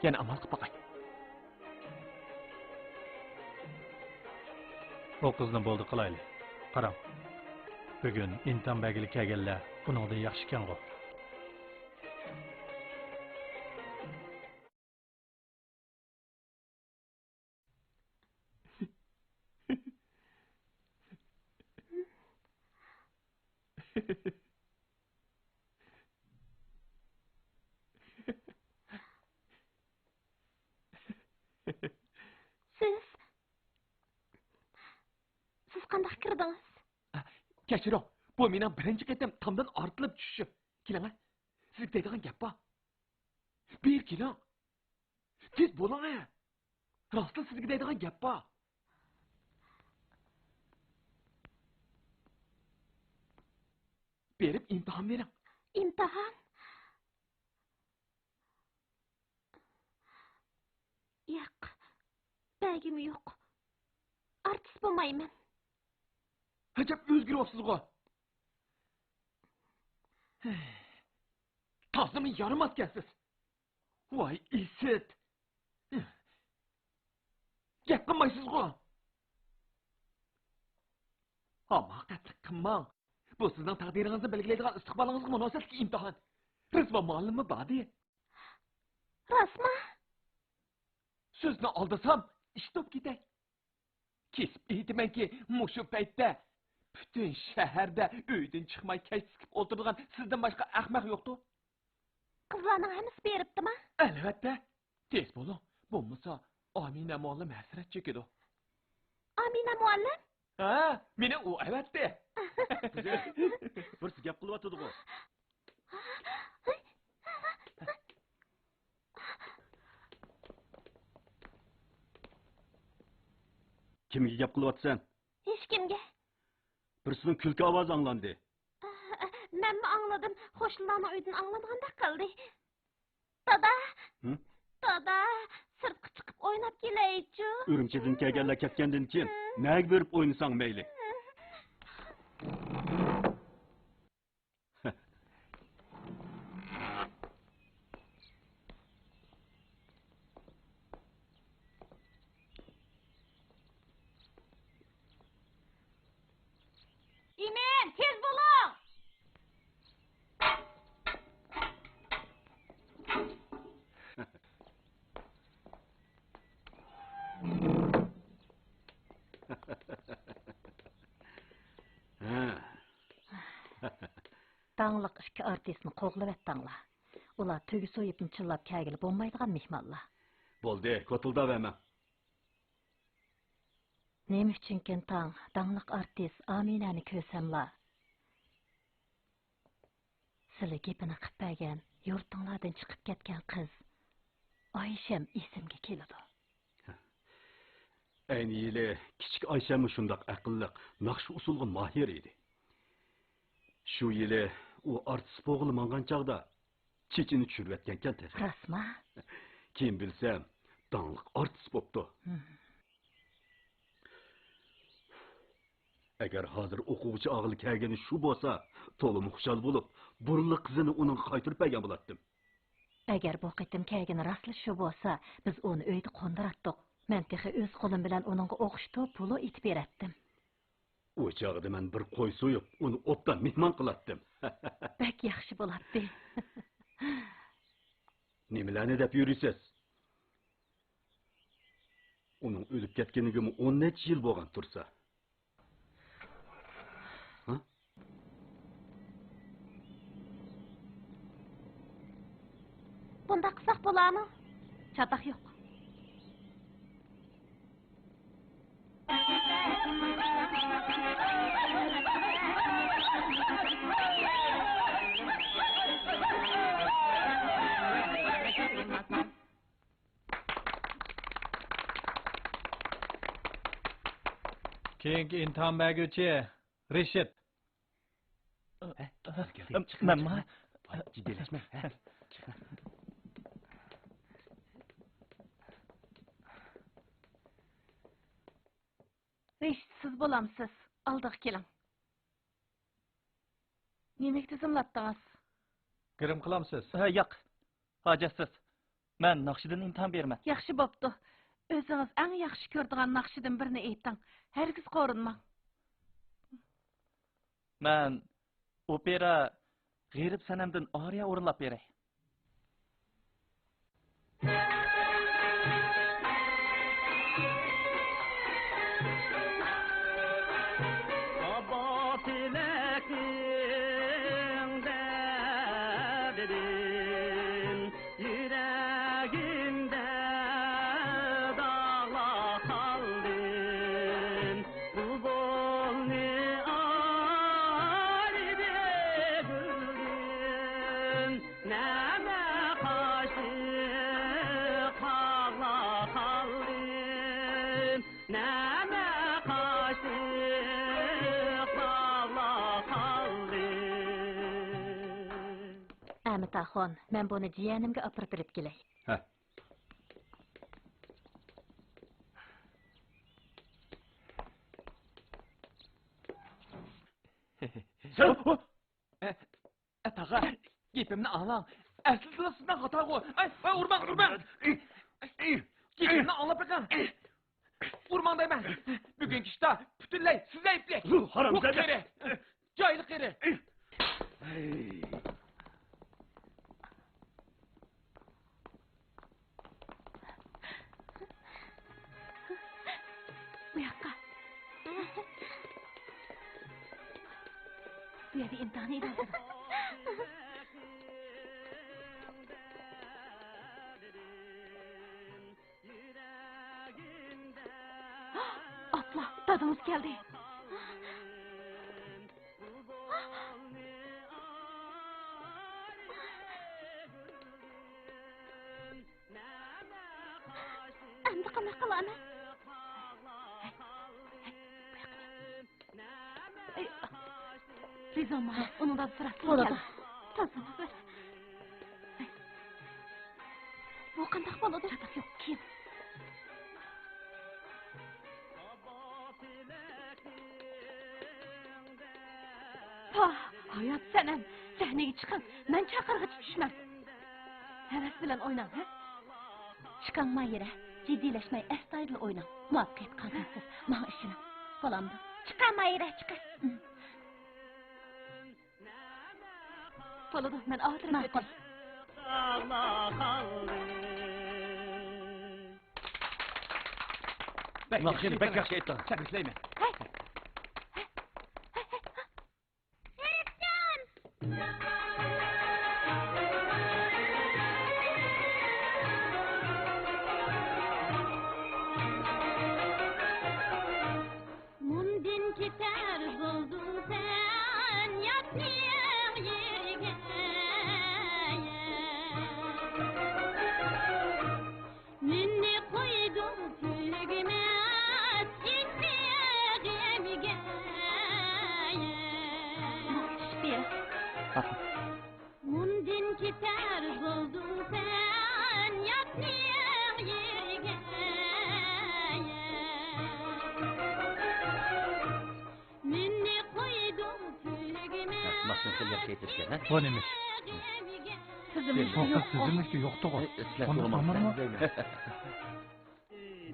يەنە ئامال قىلىپ باقاي. ئۇ قىزنى بولدى قىلايلى. قاراڭ، بۈگۈن ئىمتىھان بەرگىلى كەلگەنلەر ئۇنىڭدىن ياخشىكەنغۇ. سىز، سىز قانداق كىردىڭىز؟ كەچۈرۈڭ، بۇ مېنىڭ بىرىنچى قېتىم تامدىن ئارتىلىپ چۈشۈشۈم. كېلىڭە، سىزگە دەيدىغان گەپ بار. بېرى كېلىڭ. تېز بولۇڭە. راستلا سىزگە دەيدىغان گەپ بار. بېرىپ ئىمتىھان بېرىڭ. ئىمتىھان؟ ياق، بەرگۈم يوق. ئارتىس بولمايمەن. ئەجەب ئۆزگىرىۋاپسىزغۇ. تازىمۇ يارىماسكەنسىز. ۋاي ئىسىت! گەپ قىلمايسىزغۇ؟ ھاماقەتلىك قىلماڭ. بۇ سىزنىڭ تەقدىرىڭىزنى بەلگىلەيدىغان ئىستىقبالىڭىزغا مۇناسىۋەتلىك ئىمتىھان. رىزۋان مۇئەللىممۇ بار دېدى. راستمۇ؟ سۆزنى ئالدىسام، ئىش توپ كېتەي. كېسىپ ئېيتىمەنكى، مۇشۇ پەيتتە پۈتۈن شەھەردە ئۆيدىن چىقماي كەچ تىكىپ ئولتۇرىدىغان سىزدىن باشقا ئەخمەق يوقتۇ. قىزلارنىڭ ھەممىسى بېرىپتىما؟ ئەلۋەتتە. تېز بولۇڭ. بولمىسا ئامىنە مۇئەللىم ھەسرەت چېكىدۇ. ئامىنە مۇئەللىم؟ ھە، مېنى ئۇ ئەۋەتتى. بىرسى گەپ قىلىۋاتىدىغۇ. كىمگە گەپ قىلىۋاتىسەن؟ ھېچكىمگە. بىرسىنىڭ كۈلكە ئاۋازى ئاڭلاندى. مەنمۇ ئاڭلىدىم. قوشنىلارنىڭ ئۆيدىن ئاڭلانغاندەك قىلدى. دادا! ھە؟ دادا! سىرتقا چىقىپ ئويناپ كېلەيچۇ. ئۈرۈمچىدىن كەلگەنلەر كەتكەندىن كېيىن نەگە بېرىپ ئوينىساڭ مەيلى. ئىمىن، تېز بولۇڭ! داڭلىق ئىككى ئارتىسنى قوغلىۋەتتىڭلار. ئۇلار تۆگە سويۇپنى چىللاپ كەلگىلى بولمايدىغان مېھمانلار. بولدى، كوتۇلداۋەرمەڭ. نېمە ئۈچۈنكىن تاڭ داڭلىق ئارتىس ئامىنەنى كۆرسەملا، سىلى گېپىنى قىپ بەرگەن، يۇرتۇڭلاردىن چىقىپ كەتكەن قىز ئايشەم ئېسىمگە كېلىدۇ. ئەينى يىلى كىچىك ئايشەممۇ شۇنداق ئەقىللىق، ناخشا ئۇسسۇلغا ماھىر ئىدى. شۇ يىلى ئۇ ئارتىس پوغىلى ماڭغان چاغدا چېچىنى چۈشۈرۈۋەتكەنكەن تېخى. راستما؟ كېيىن بىلسەم، داڭلىق ئارتىس بوپتۇ. ھىم. ئەگەر ھازىر ئوقۇغۇچى ئاغىلى كەلگىنى شۇ بولسا، تولىمۇ خۇشال بولۇپ، بۇرۇنلا قىزىنى ئۇنىڭغا قايتۇرۇپ بەرگەن بولاتتىم. ئەگەر بۇ قېتىم كەلگىنى راستلا شۇ بولسا، بىز ئۇنى ئۆيدە قوندۇراتتۇق. مەن تېخى ئۆز قولۇم بىلەن ئۇنىڭغا ئوخشىتىپ پولۇ ئېتىپ بېرەتتىم. ئۇ چاغدا مەن بىر قوي سويۇپ، ئۇنى ئوبدان مېھمان قىلاتتىم. بەك ياخشى بولاتتى. نېمىلەرنى دەپ يۈرىسىز؟ ئۇنىڭ ئۆلۈپ كەتكىنىگىمۇ ئون نەچچە يىل بولغان تۇرسا. ھە؟ بۇنداق قىلساق بولارمۇ؟ چاتاق يوق. كېيىنكى ئىمتىھان بەرگۈچى رىشىت. مەنما؟ جىددىيلەشمە. رىشىت، سىز بولامسىز؟ ئالدىغا كېلىڭ. نېمىگە تىزىملاتتىڭىز؟ گىرىم قىلامسىز؟ ھە، ياق. ھاجەتسىز. مەن ناخشىدىن ئىمتىھان بېرىمەن. ياخشى بوپتۇ. ئۆزىڭىز ئەڭ ياخشى كۆرىدىغان ناخشىدىن بىرنى ئېيتىڭ. ھەرگىز قورۇنماڭ. مەن ئوپېرا غېرىب سەنەمدىن ئارىيە ئورۇنلاپ بېرەي. ئابا تىلەكنىڭ دەردىدىن يۈرەگىمدە داغلاپ قالدىم. بۇلبۇلنى ئايرىدى گۈلدىن، نەمە قاشىق باغلاپ قالدىم، نەمە قاشىق باغلاپ قالدىم. ئەمىتاخۇن، مەن بۇنى جىيەنىمگە ئاپىرىپ بېرىپ كېلەي. ھە. سەن ئە، ئە، تاغا، گېپىمنى ئاڭلاڭ. ئەسلىدىلا سىزنىڭ خاتاغۇ. ئاي، ئاي، ئۇرماڭ، ئۇرماڭ. گېپىمنى ئاڭلاپ بېقىڭ. ئۇرماڭ دەيمەن. بۈگۈنكى ئىشتا پۈتۈنلەي سىز ئەيىبلىك. ھۇ، ھارامزادە. ھۇ، قېرى. جاھىل قېرى. بۇ ياققا. بۇ يەردە ئىمتىھان ئىدى. ئاپلا، دادىڭىز كەلدى. ئەمدى قانداق قىلىمەن؟ رىزۋان، ئۇنىڭدىن سوراپ بولىدۇ. تازىلىق بەر. بۇ قانداق بولىدۇ؟ چاتاق يوق، كىيىن. پاھ، ھايات سەنەم، سەھنىگە چىقىڭ، مەن چاقىرغىچە چۈشمەڭ. ھەۋەس بىلەن ئويناڭ، ھە؟ چىقىڭ ماھىرە، جىددىيلەشمەي ئەستايىدىل ئويناڭ. مۇۋەپپەقىيەت قازىنىسىز، ماڭا ئىشىنىڭ. سالامدۇ؟ چىقىڭ ماھىرە، چىقىڭ. بولىدۇ، مەن ئاۋۇتۇرۇپ كېتەي. ماقۇل. ناخشىنى بەك ياخشى ئېيتتىڭ. تەبرىكلەيمەن. مۇندىن كېتەر بولدۇڭ سەن ياتنىڭ يېرىگە. مېنى قويدۇڭ تۈگىمەس ئىسسىغىمگە. مۇندىن كېتەر بولدۇڭ سەن ياتنىڭ يېرىگە. مېنى قويدۇڭ تۈگىمەس. ماشىنا خېلى ياخشى ئېيتىشكەن، ھە؟ بۇ نېمە؟ سىزنىڭ بۇ قىز سىزنىڭكى يوقتىغۇ. ئۇنى ئامىرمۇ؟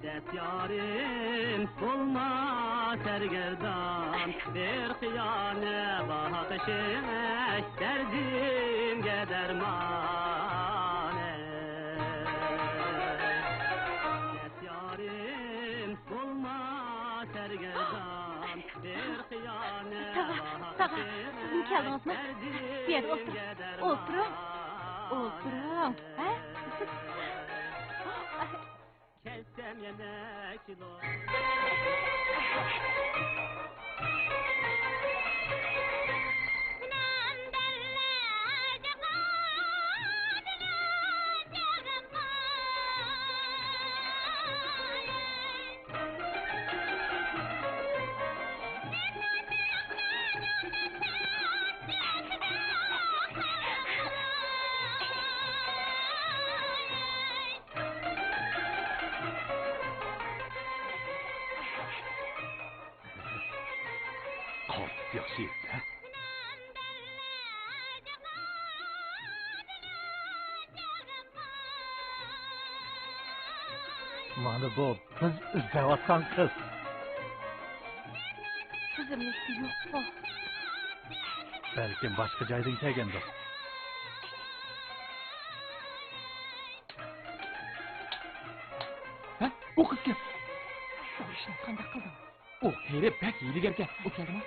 دەس يارىم بولما سەرگەردان، بىر خىيانەت باقىشىڭ دەردىمگە دەرمان. دەس يارىم بولما سەرگەردان، بىر خىيانەت باقىشىڭ دەردىمگە دەرمان. تاغا، تاغا، سىزمۇ كەلدىڭىزمۇ؟ بۇ يەردە ئولتۇرۇڭ. ئولتۇرۇڭ. ئولتۇرۇڭ. ھە؟ كەلسەم يەنە كىلو. قالتىس ياخشى، ھە؟ مانا بۇ بىز ئىزدەۋاتقان قىز. قىزىمنىڭكى يوققۇ. بەلكىم باشقا جايدىن كەلگەندۇر. ھە؟ ئۇ قىزكەن. بۇ ئىشنى قانداق قىلدىڭ؟ ئۇ قېرى بەك ھىيلىگەركەن. ئۇ كەلدىمۇ؟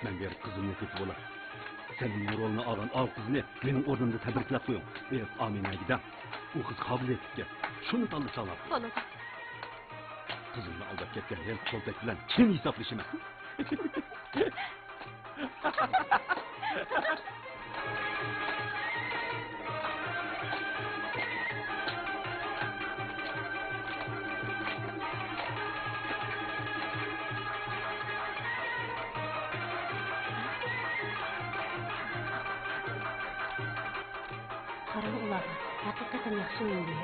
مەن بېرىپ قىزىمنى تېپىپ ئالاي. سەن مېنىڭ رولنى ئالغان ئاۋۇ قىزنى مېنىڭ ئورنۇمدا تەبرىكلەپ قويۇڭ. بېرىپ ئامىنەگە دەڭ. ئۇ قىز قابىلىيەتلىككەن. شۇنى تاللىساڭلار. بولىدۇ. قىزىمنى ئالداپ كەتكەن ھېلىقى قولتەك بىلەن كىم ھېسابلىشىمەن؟ قاراڭ ئۇلارغا، ھەقىقەتەن ياخشى ئوينىدى.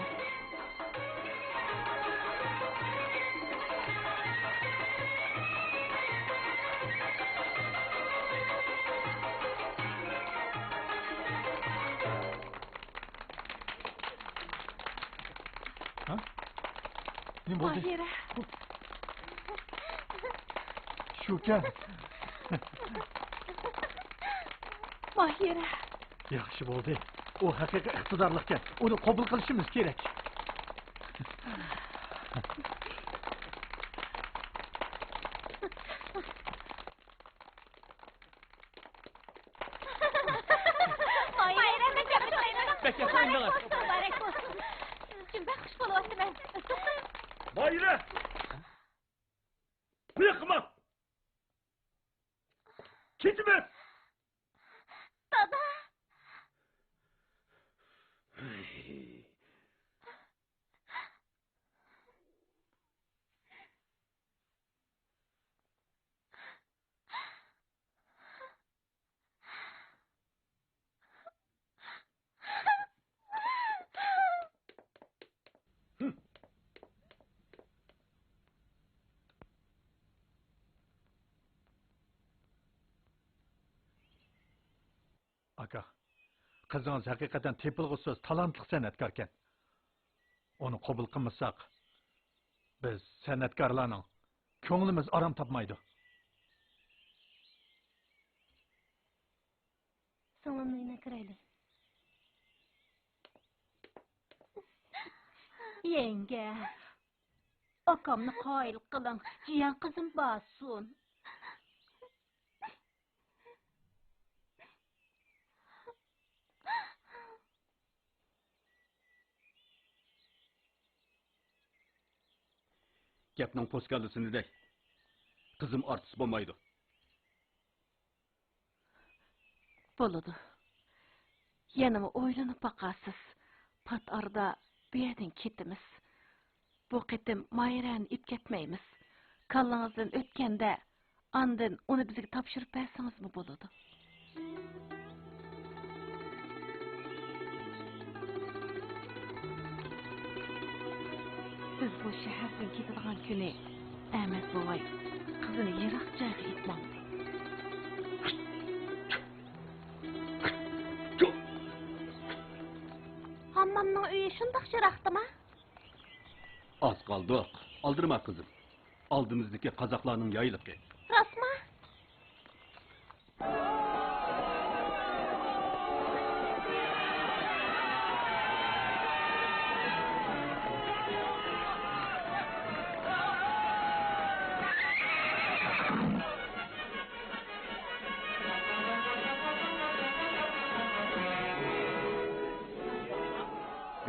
نېمە بولدى؟ ماھىرە. شۇكەن. ماھىرە. ياخشى بولدى. ئۇ ھەقىقىي ئىقتىدارلىقكەن. ئۇنى قوبۇل قىلىشىمىز كېرەك. ماھىرە، مەن تەبرىكلەيمەن. بەك ياخشى ئوينىدىڭىز. مۇبارەك بولسۇن، مۇبارەك بولسۇن. جۈمبەك خۇش بولۇۋاتىمەن. توختاڭ. ماھىرە! بۇياققا ماڭ! كېتىمىز! دادا! ئاكا، قىزىڭىز ھەقىقەتەن تېپىلغۇسىز تالانتلىق سەنئەتكاركەن. ئۇنى قوبۇل قىلمىساق، بىز سەنئەتكارلارنىڭ كۆڭلىمىز ئارام تاپمايدۇ. سىڭلىمنىڭ ئۆيىنى كىرەيلى. يەڭگە، ئاكامنى قايىل قىلىڭ، جىيەن قىزىم بارسۇن. گەپنىڭ پوسكاللىسىنى دەي. قىزىم ئارتىس بولمايدۇ. بولىدۇ. يەنىمۇ ئويلىنىپ باقارسىز. پات ئارىدا بۇ يەردىن كېتىمىز. بۇ قېتىم ماھىرەنى ئېلىپ كەتمەيمىز. كاللىڭىزدىن ئۆتكەندە، ئاندىن ئۇنى بىزگە تاپشۇرۇپ بەرسىڭىزمۇ بولىدۇ. سىز بۇ شەھەردىن كېتىدىغان كۈنى ئەمەت بوۋاي قىزىنى يىراق جايغا ئېلىپ ماڭدى. ھاممامنىڭ ئۆيى شۇنداق يىراقتىما؟ ئاز قالدۇق. ئالدىرىما، قىزىم. ئالدىمىزدىكى قازاقلارنىڭ يايلىقى. راستما؟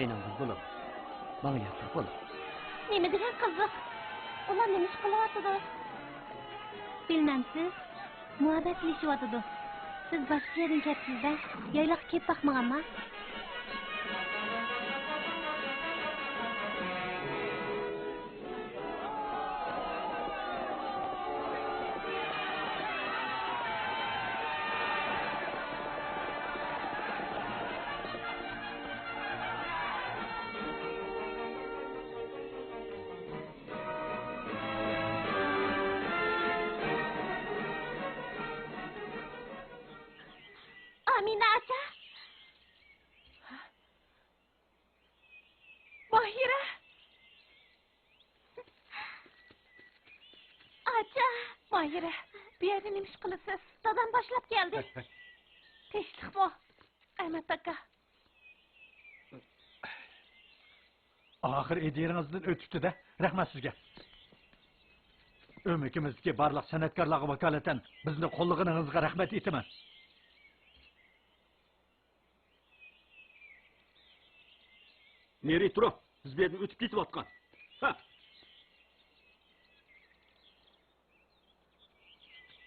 مېنىڭ بۇلبۇلۇم، ماڭا ياتلىق بول. نېمە دېگەن قىزىق؟ ئۇلار نېمە ئىش قىلىۋاتىدۇ؟ بىلمەمسىز؟ مۇھەببەتلىشىۋاتىدۇ. سىز باشقا يەردىن كەپسىز-دە، يايلاققا كېلىپ باقمىغانما؟ ئامىنە ئاچا! ماھىرە! ئاچا! ماھىرە، بۇ يەردە نېمە ئىش قىلىسىز؟ دادام باشلاپ كەلدى. ھەي، ھەي. تىنچلىقمۇ؟ ئەمەت ئاكا. ئاخىر ئىدىيىڭىزدىن ئۆتۈپتۇ-دە، رەھمەت سىزگە. ئۆمىكىمىزدىكى بارلىق سەنئەتكارلارغا ۋاكالىتەن بىزنى قوللىغىنىڭىزغا رەھمەت ئېيتىمەن. نېرى تۇرۇڭ، بىز بۇ يەردىن ئۆتۈپ كېتىۋاتقان. ھە.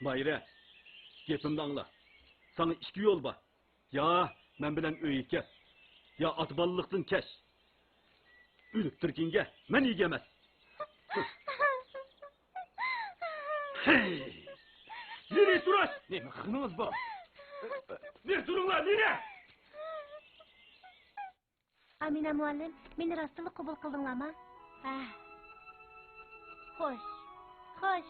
ماھىرە، گېپىمنى ئاڭلا. ساڭا ئىككى يول بار. يا مەن بىلەن ئۆيگە كەل، يا ئاتا بالىلىقتىن كەچ. ئۆلۈپ تۈرگىنىڭگە مەن ئىگە ئەمەس. ھەي! نېرى تۇرۇش! نېمە قىلغىنىڭىز بار؟ نېرى تۇرۇڭلار، نېرى! ئامىنە مۇئەللىم، مېنى راستتىنلا قوبۇل قىلدىڭلارما؟ ھە. خوش. خوش.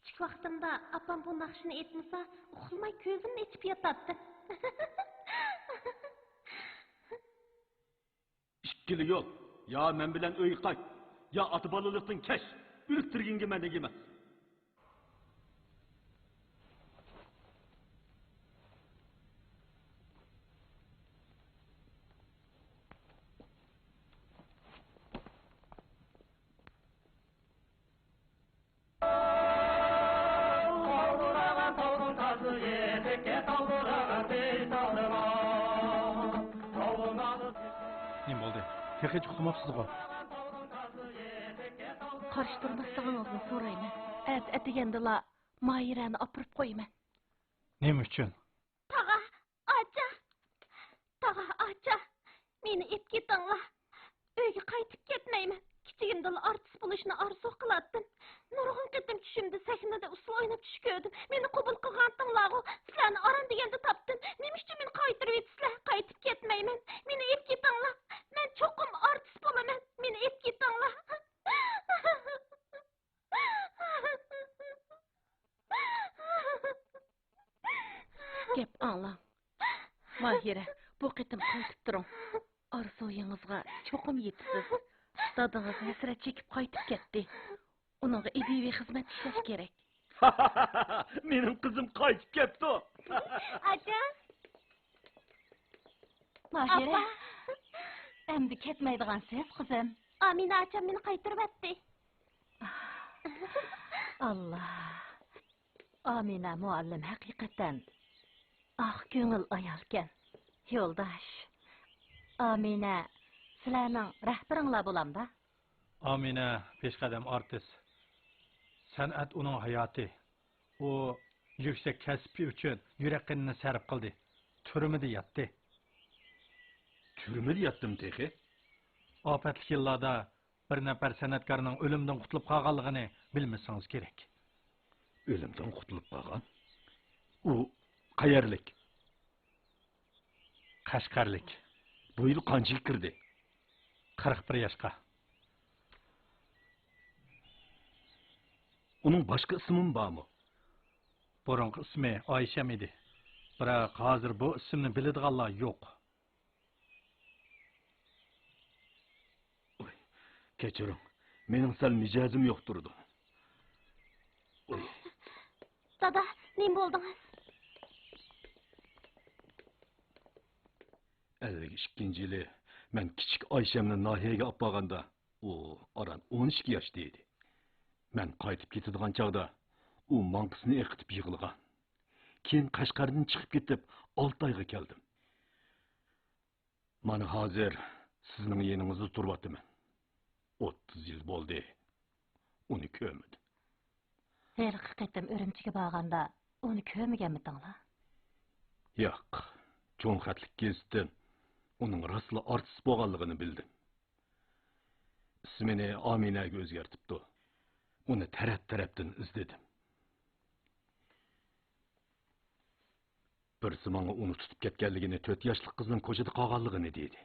كىچىك ۋاقتىمدا ئاپام بۇ ناخشىنى ئېيتمىسا، ئۇخلىماي كۆزۈمنى ئېچىپ ياتاتتىم. ئىككىلا يول. يا مەن بىلەن ئۆيگە قايت، يا ئاتا بالىلىقتىن كەچ. ئۆلۈكتۈرگىنىگە مەن ئىگە ئەمەس. نېمە بولدى؟ تېخىچە ئۇخلىماپسىزغۇ؟ قارشى تۇرماسلىقىڭىزنى سورايمەن. ئەتە ئەتىگەندىلا ماھىرەنى ئاپىرىپ قويىمەن. نېمە ئۈچۈن؟ تاغا، ئاچا! تاغا، ئاچا! مېنى ئېلىپ كېتىڭلار. ئۆيگە قايتىپ كەتمەيمەن. كىچىكىمدىلا ئارتىس بولۇشنى ئارزۇ قىلاتتىم. نۇرغۇن قېتىم چۈشۈمدە سەھنىدە ئۇسسۇل ئويناپ چۈش كۆردۈم. مېنى قوبۇل قىلغانتىڭلارغۇ، سىلەرنى ئاران دېگەندە تاپتىم. نېمە ئۈچۈن مېنى قايتۇرۇۋېتىسىلەر؟ قايتىپ كەتمەيمەن. مېنى ئېلىپ كېتىڭلار. مەن چوقۇم ئارتىس بولىمەن. مېنى ئېلىپ كېتىڭلار. گەپ ئاڭلاڭ. ماھىرە، بۇ قېتىم قايتىپ تۇرۇڭ. ئارزۇيىڭىزغا چوقۇم يېتىسىز. دادىڭىز ھەسرەت چېكىپ قايتىپ كەتتى. ئۇنىڭغا ئەدەبىي خىزمەت ئىشلەش كېرەك. مېنىڭ قىزىم قايتىپ كەپتۇ. ئاچا. ماھىرە، ئاپا. ئەمدى كەتمەيدىغانسىز، قىزىم. ئامىنە ئاچام مېنى قايتۇرۇۋەتتى. ئاللا. ئامىنە مۇئەللىم ھەقىقەتەن ئاق كۆڭۈل ئايالكەن. يولداش، ئامىنە سىلەرنىڭ رەھبىرىڭلار بولامدا؟ ئامىنە پېشقەدەم ئارتىس. سەنئەت ئۇنىڭ ھاياتى. ئۇ يۈكسەك كەسپى ئۈچۈن يۈرەك قېنىنى سەرپ قىلدى. تۈرمىدە ياتتى. تۈرمىدە ياتتىمۇ تېخى؟ ئاپەتلىك يىللاردا بىر نەپەر سەنئەتكارنىڭ ئۆلۈمدىن قۇتۇلۇپ قالغانلىقىنى بىلمىسىڭىز كېرەك. ئۆلۈمدىن قۇتۇلۇپ قالغان؟ ئۇ قەيەرلىك؟ قەشقەرلىك. بۇ يىل قانچىگە كىردى؟ قىرىق بىر ياشقا. ئۇنىڭ باشقا ئىسمىمۇ بارمۇ؟ بۇرۇنقى ئىسمى ئايشەم ئىدى. بىراق ھازىر بۇ ئىسىمنى بىلىدىغانلار يوق. ئوي، كەچۈرۈڭ، مېنىڭ سەل مىجەزىم يوق تۇرىدۇ. ئوي. دادا، نېمە بولدىڭىز؟ ئەللىك ئىككىنچى يىلى مەن كىچىك ئايشەمنى ناھىيەگە ئاپارغاندا، ئۇ ئاران ئون ئىككى ياشتا ئىدى. مەن قايتىپ كېتىدىغان چاغدا ئۇ ماڭقىسىنى ئېقىتىپ يىغلىغان. كېيىن قەشقەردىن چىقىپ كېتىپ ئالتايغا كەلدىم. مانا ھازىر سىزنىڭ يېنىڭىزدا تۇرۇۋاتىمەن. ئوتتۇز يىل بولدى، ئۇنى كۆرمىدىم. ھېلىقى قېتىم ئۈرۈمچىگە بارغاندا ئۇنى كۆرمىگەنمىدىڭلار؟ ياق، چوڭ خەتلىك گېزىتتىن ئۇنىڭ راستلا ئارتىس بولغانلىقىنى بىلدىم. ئىسمىنى ئامىنەگە ئۆزگەرتىپتۇ. ئۇنى تەرەپ-تەرەپتىن ئىزدىدىم. بىرسى ماڭا ئۇنى تۇتۇپ كەتكەنلىكىنى، تۆت ياشلىق قىزنىڭ كوچىدا قالغانلىقىنى دېدى.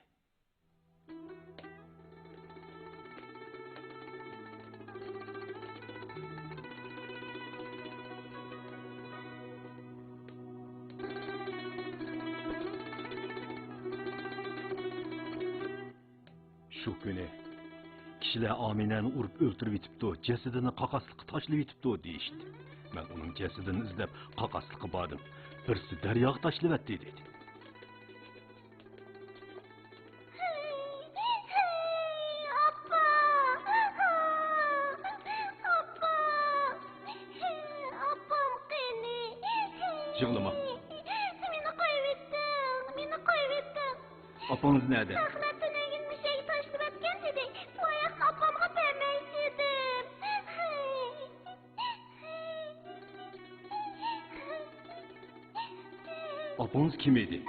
شۇ كۈنى كىشىلەر ئامىنەنى ئۇرۇپ ئۆلتۈرۈۋېتىپتۇ، جەسىتىنى قاقاسلىققا تاشلىۋېتىپتۇ دېيىشتى. مەن ئۇنىڭ جەسىتىنى ئىزدەپ قاقاسلىققا باردىم. بىرسى دەرياغا تاشلىۋەتتى دېدى. ئاپا! ئاپا! ئاپام قېنى؟ يىغلىما. مېنى قويۇۋېتىڭ، مېنى قويۇۋېتىڭ. ئاپىڭىز نەدە؟ ئەخمەت تۈنۈگۈن مۇشەگە تاشلىۋەتكەن ئىدى. بۇ ئاياقنى ئاپامغا بەرمەي قويدۇم. ئاپىڭىز كىم ئىدى؟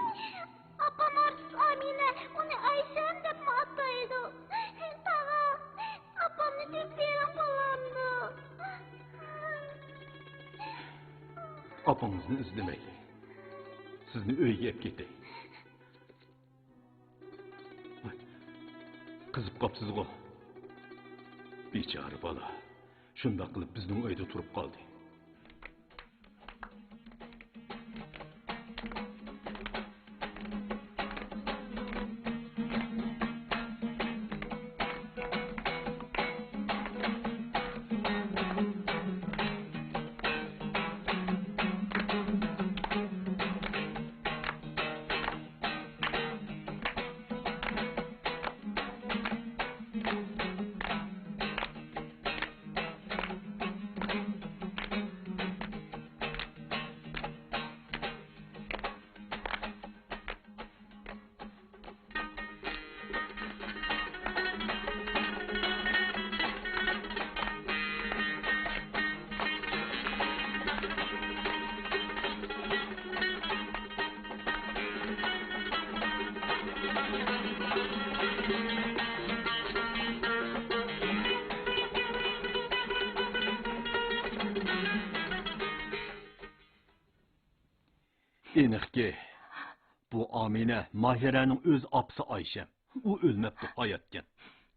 ئاپام ئارتىس ئامىنە، ئۇنى ئايشەم دەپمۇ ئاتايدۇ. تاغا، ئاپامنى تېپىپ بېرىڭ بولامدۇ؟ ئاپىڭىزنى ئىزدىمەيلى. سىزنى ئۆيگە ئەپ كېتەي. قىزىپ قاپسىزغۇ؟ بىچارە بالا. شۇنداق قىلىپ بىزنىڭ ئۆيدە تۇرۇپ قالدى. ئېنىقكى، بۇ ئامىنە ماھىرەنىڭ ئۆز ئاپىسى ئايشەم. ئۇ ئۆلمەپتۇ، ھاياتكەن.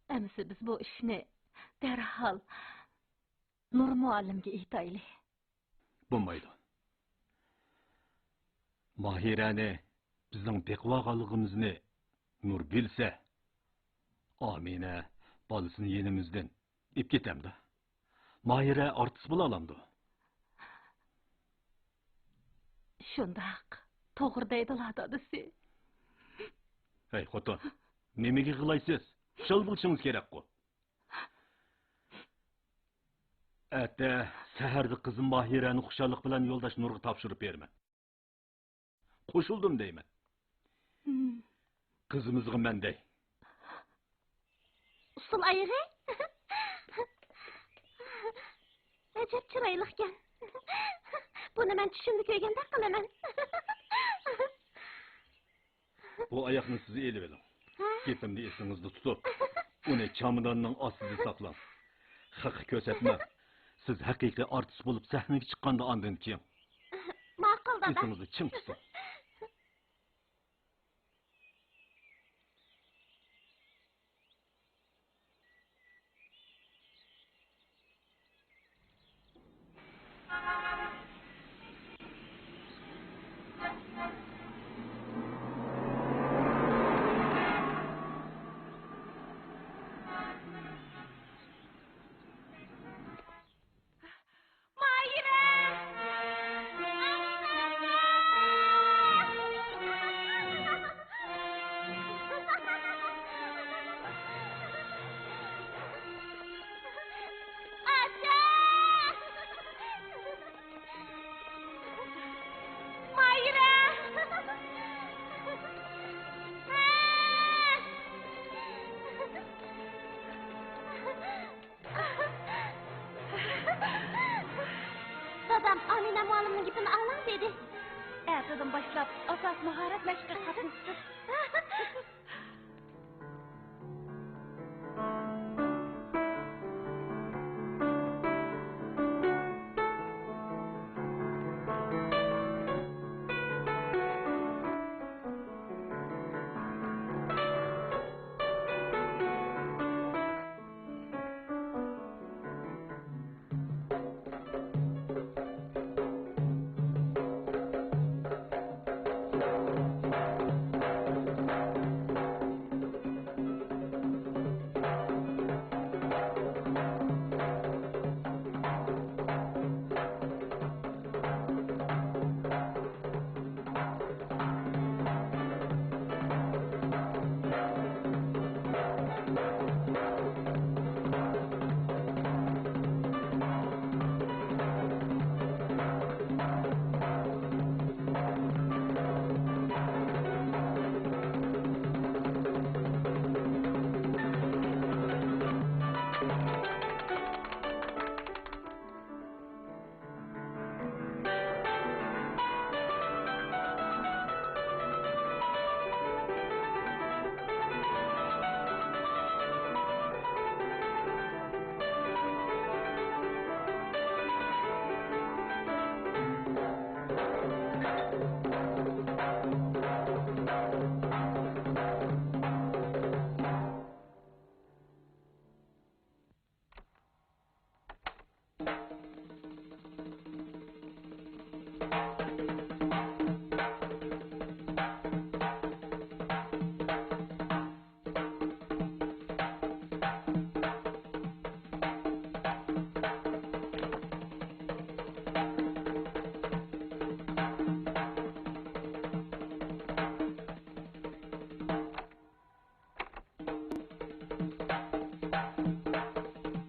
ئەمىسە بىز بۇ ئىشنى دەرھال نۇر مۇئەللىمگە ئېيتايلى. بولمايدۇ. ماھىرەنى بىزنىڭ بېقىۋالغانلىقىمىزنى نۇر بىلسە، ئامىنە بالىسىنى يېنىمىزدىن ئېلىپ كېتەمدۇ؟ ماھىرە ئارتىس بولالامدۇ؟ شۇنداق، توغرا دەيدىلا دادىسى. ھەي خوتۇن، نېمە يىغلايسىز؟ خۇشال بولۇشىڭىز كېرەكقۇ. ئەتە سەھەردە قىزىم ماھىرەنى خۇشاللىق بىلەن يولداش نۇرغا تاپشۇرۇپ بېرىمەن. قوشۇلدۇم دەيمەن. ھىم. قىزىمىزغا مەن دەي. ئۇسسۇل ئايىغى. ئەجەب چىرايلىقكەن. بۇنى مەن چۈشۈمدە كۆرگەندەك قىلىمەن. بۇ ئاياغنى سىز ئېلىۋېلىڭ. ھە؟ گېپىمنى ئېسىڭىزدە تۇتۇپ، ئۇنى چاماداننىڭ ئاستىدا ساقلاڭ. خەققە كۆرسەتمەڭ. سىز ھەقىقىي ئارتىس بولۇپ سەھنىگە چىققاندا ئاندىن كېيىن. ماقۇل، دادا. ئېسىڭىزدە چىڭ تۇتۇڭ. ماھىرە! ئاچا! ماھىرە! دادام ئامىنە مۇئەللىمنىڭ گېپىنى ئاڭلاڭ دېدى. ئەتىدىن باشلاپ ئاساسىي ماھارەت مەشقىگە قاتنىشىسىز.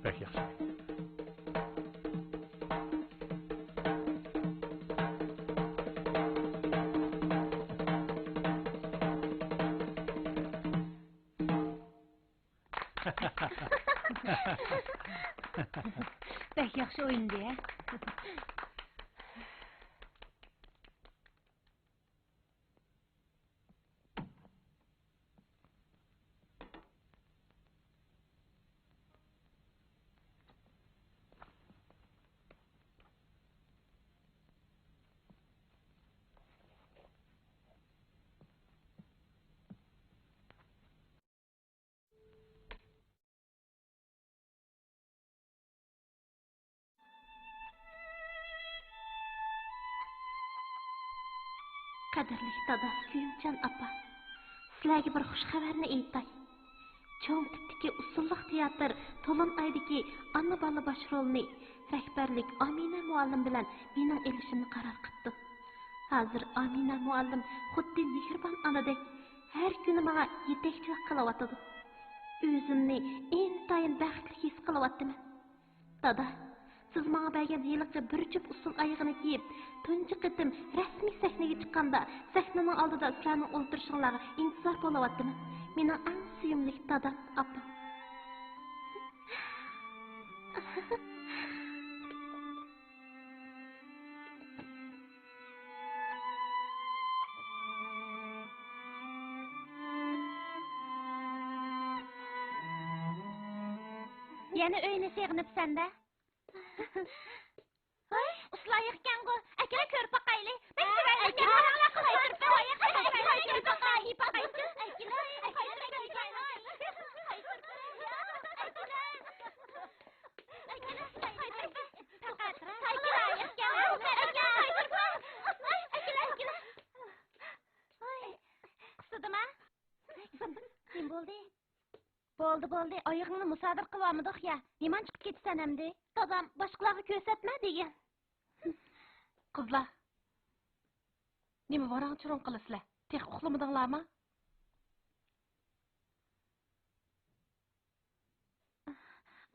بەك ياخشى. بەك ياخشى ئوينىدى ھە. قەدىرلىك دادا، كۆيۈمچان ئاپا، سىلەرگە بىر خۇش خەۋەرنى ئېيتاي. چوڭ تىپتىكى ئۇسسۇللۇق تىياتىر تولۇن ئايدىكى ئانا-بالا باش رولىنى رەھبەرلىك ئامىنە مۇئەللىم بىلەن مېنىڭ ئېلىشىمنى قارار قىپتۇ. ھازىر ئامىنە مۇئەللىم خۇددى مېھرىبان ئانىدەك ھەر كۈنى ماڭا يېتەكچىلىك قىلىۋاتىدۇ. ئۆزۈمنى ئىنتايىن بەختلىك ھېس قىلىۋاتىمەن. دادا، سىز ماڭا بەرگەن ھېلىقى بىر جۈپ ئۇسسۇل ئايىغىنى كىيىپ، تۇنجى قېتىم رەسمىي سەھنىگە چىققاندا، سەھنىنىڭ ئالدىدا سىلەرنىڭ ئولتۇرۇشۇڭلارغا ئىنتىزار بولۇۋاتىمەن. مېنىڭ ئەڭ سۆيۈملۈك دادام، ئاپام. يەنە ئۆينى سېغىنىپسەن-دە؟ ھاي، ئۇسسۇل ئايىغىكەنغۇ. ئەكىلە، كۆرۈپ باقايلى. بەك چىرايلىق ئىكەن. قىستىدىما؟ نېمە بولدى؟ بولدى، بولدى، ئايىغىڭنى مۇسادىرە قىلىۋالمىدۇق يا. نېمانچە چىقىپ كېتىسەن ئەمدى؟ دادام باشقىلارغا كۆرسەتمە دېگەن. قىزلار، نېمە ۋاراڭ-چۇرۇڭ قىلىسىلەر؟ تېخى ئۇخلىمىدىڭلارمۇ؟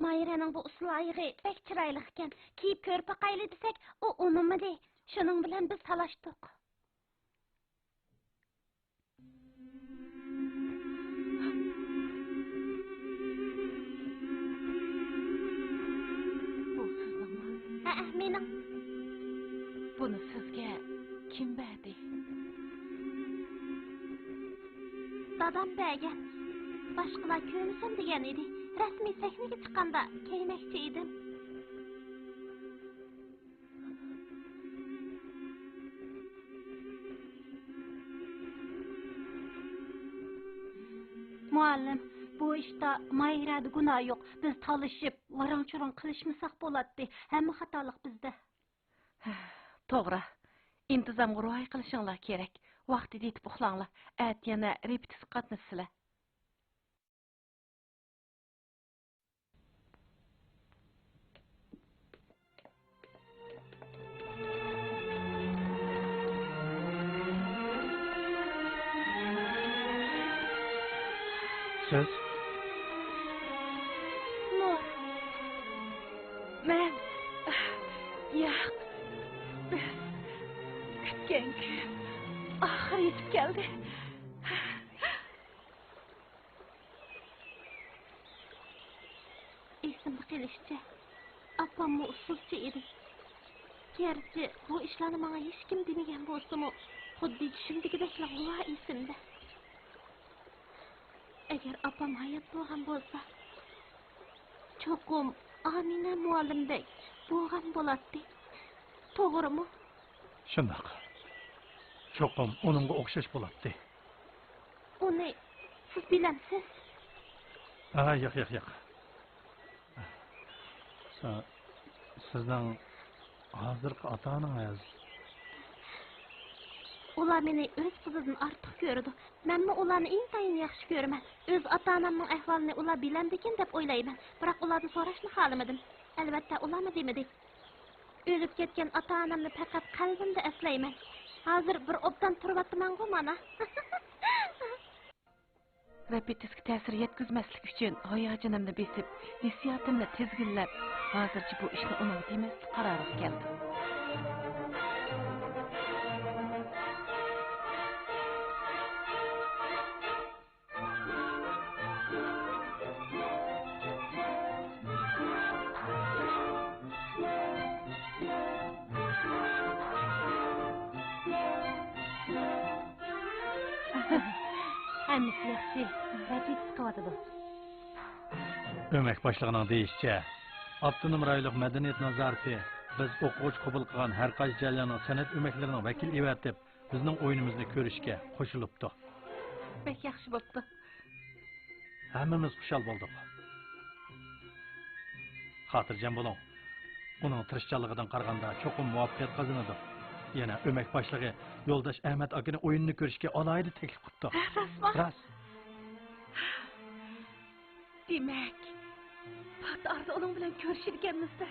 ماھىرەنىڭ بۇ ئۇسسۇل ئايىغى بەك چىرايلىق ئىكەن. كىيىپ كۆرۈپ باقايلى دېسەك، ئۇ ئۇنىمىدى. شۇنىڭ بىلەن بىز تالاشتۇق. بۇ سىزنىڭمۇ؟ ھەئە، مېنىڭ. بۇنى سىزگە كىم بەردى؟ دادام بەرگەن. باشقىلار كۆرمىسۇن دېگەن ئىدى. رەسمىي سەھنىگە چىققاندا كىيمەكچى ئىدىم. مۇئەللىم، بۇ ئىشتا ماھىرەدە گۇناھ يوق. بىز تالىشىپ، ۋاراڭ-چۇرۇڭ قىلىشمىساق بولاتتى. ھەممە خاتالىق بىزدە. توغرا. ئىنتىزامغا رىئايە قىلىشىڭلار كېرەك. ۋاقتىدا يېتىپ ئۇخلاڭلار. ئەتە يەنە رېپېتىتسكا قاتنىشىسىلەر. سىز؟ نۇر. مەن. ياق. بىز كۈتكەن كۈن ئاخىرى يېتىپ كەلدى. ئېسىمدە قېلىشىچە، ئاپاممۇ ئۇسسۇلچى ئىدى. گەرچە بۇ ئىشلارنى ماڭا ھېچكىم دېمىگەن بولسىمۇ، خۇددى چۈشۈمدىكىدەكلا غۇۋا ئېسىمدە. ئەگەر ئاپام ھايات بولغان بولسا، چوقۇم ئامىنە مۇئەللىمدەك بولغان بولاتتى. توغرىمۇ؟ شۇنداق. چوقۇم ئۇنىڭغا ئوخشاش بولاتتى. ئۇنى سىز بىلەمسىز؟ ھا، ياق، ياق، ياق. سا-، سىزنىڭ ھازىرقى ئاتا-ئانىڭىز؟ ئۇلار مېنى ئۆز قىزىدىن ئارتۇق كۆرىدۇ. مەنمۇ ئۇلارنى ئىنتايىن ياخشى كۆرىمەن. ئۆز ئاتا-ئانامنىڭ ئەھۋالىنى ئۇلار بىلەمدىكىن دەپ ئويلايمەن. بىراق ئۇلاردىن سوراشنى خالىمىدىم. ئەلۋەتتە، ئۇلارمۇ دېمىدى. ئۆلۈپ كەتكەن ئاتا-ئانامنى پەقەت قەلبىمدە ئەسلەيمەن. ھازىر بىر ئوبدان تۇرۇۋاتىمەنغۇ مانا. رېپېتىتسكا تەسىر يەتكۈزمەسلىك ئۈچۈن ھاياجىنىمنى بېسىپ، ھېسسىياتىمنى تىزگىنلەپ، ھازىرچە بۇ ئىشنى ئۇنىڭغا دېمەسلىك قارارىغا كەلدىم. ھەممىسى ياخشى، رەپىتىس قىلىۋاتىدۇ. ئۆمەك باشلىقىنىڭ دېيىشىچە، ئاپتونوم رايونلۇق مەدەنىيەت نازارىتى بىز ئوقۇغۇچى قوبۇل قىلغان ھەر قايسى جەرياننىڭ سەنئەت ئۆمەكلىرىنىڭ ۋەكىل ئېۋەتىپ، بىزنىڭ ئويۇنىمىزنى كۆرۈشكە قوشۇلۇپتۇ. بەك ياخشى بوپتۇ. ھەممىمىز خۇشال بولدۇق. خاتىرجەم بولۇڭ. ئۇنىڭ تىرىشچانلىقىدىن قارىغاندا، چوقۇم مۇۋەپپەقىيەت قازىنىدۇ. يەنە ئۆمەك باشلىقى يولداش ئەمەت ئاكىنى ئويۇننى كۆرۈشكە ئالاھىدە تەكلىپ قىپتۇ. ھە، راستمۇ؟ راست. دېمەك، پات ئارىدا ئۇنىڭ بىلەن كۆرۈشىدىكەنمىز-دە.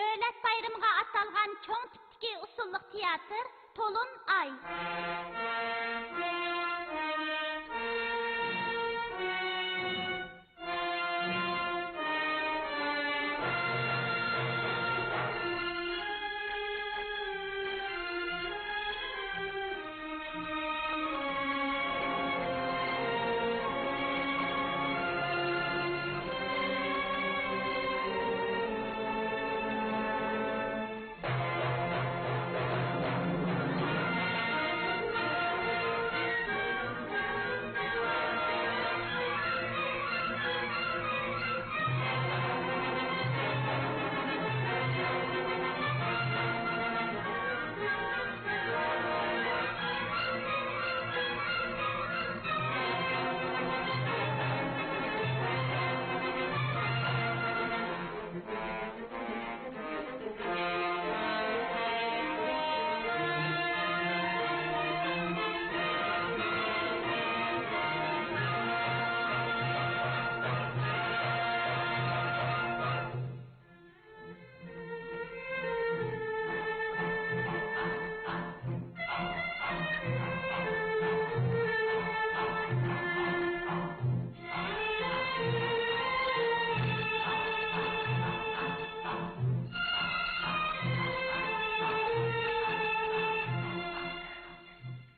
دۆلەت بايرىمىغا ئاتالغان چوڭ تىپتىكى ئۇسسۇللۇق تىياتىر، تولۇن ئاي.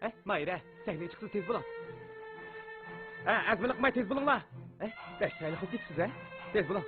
ئەي، ماھىرە، سەھنىگە چىقسىلا تېز بولۇڭ. ھە، ئەزمىلىق قىلماي تېز بولۇڭلار. ئەي، بەك چىرايلىق بولۇپ كېتىپسىز، ھە؟ تېز بولۇڭ.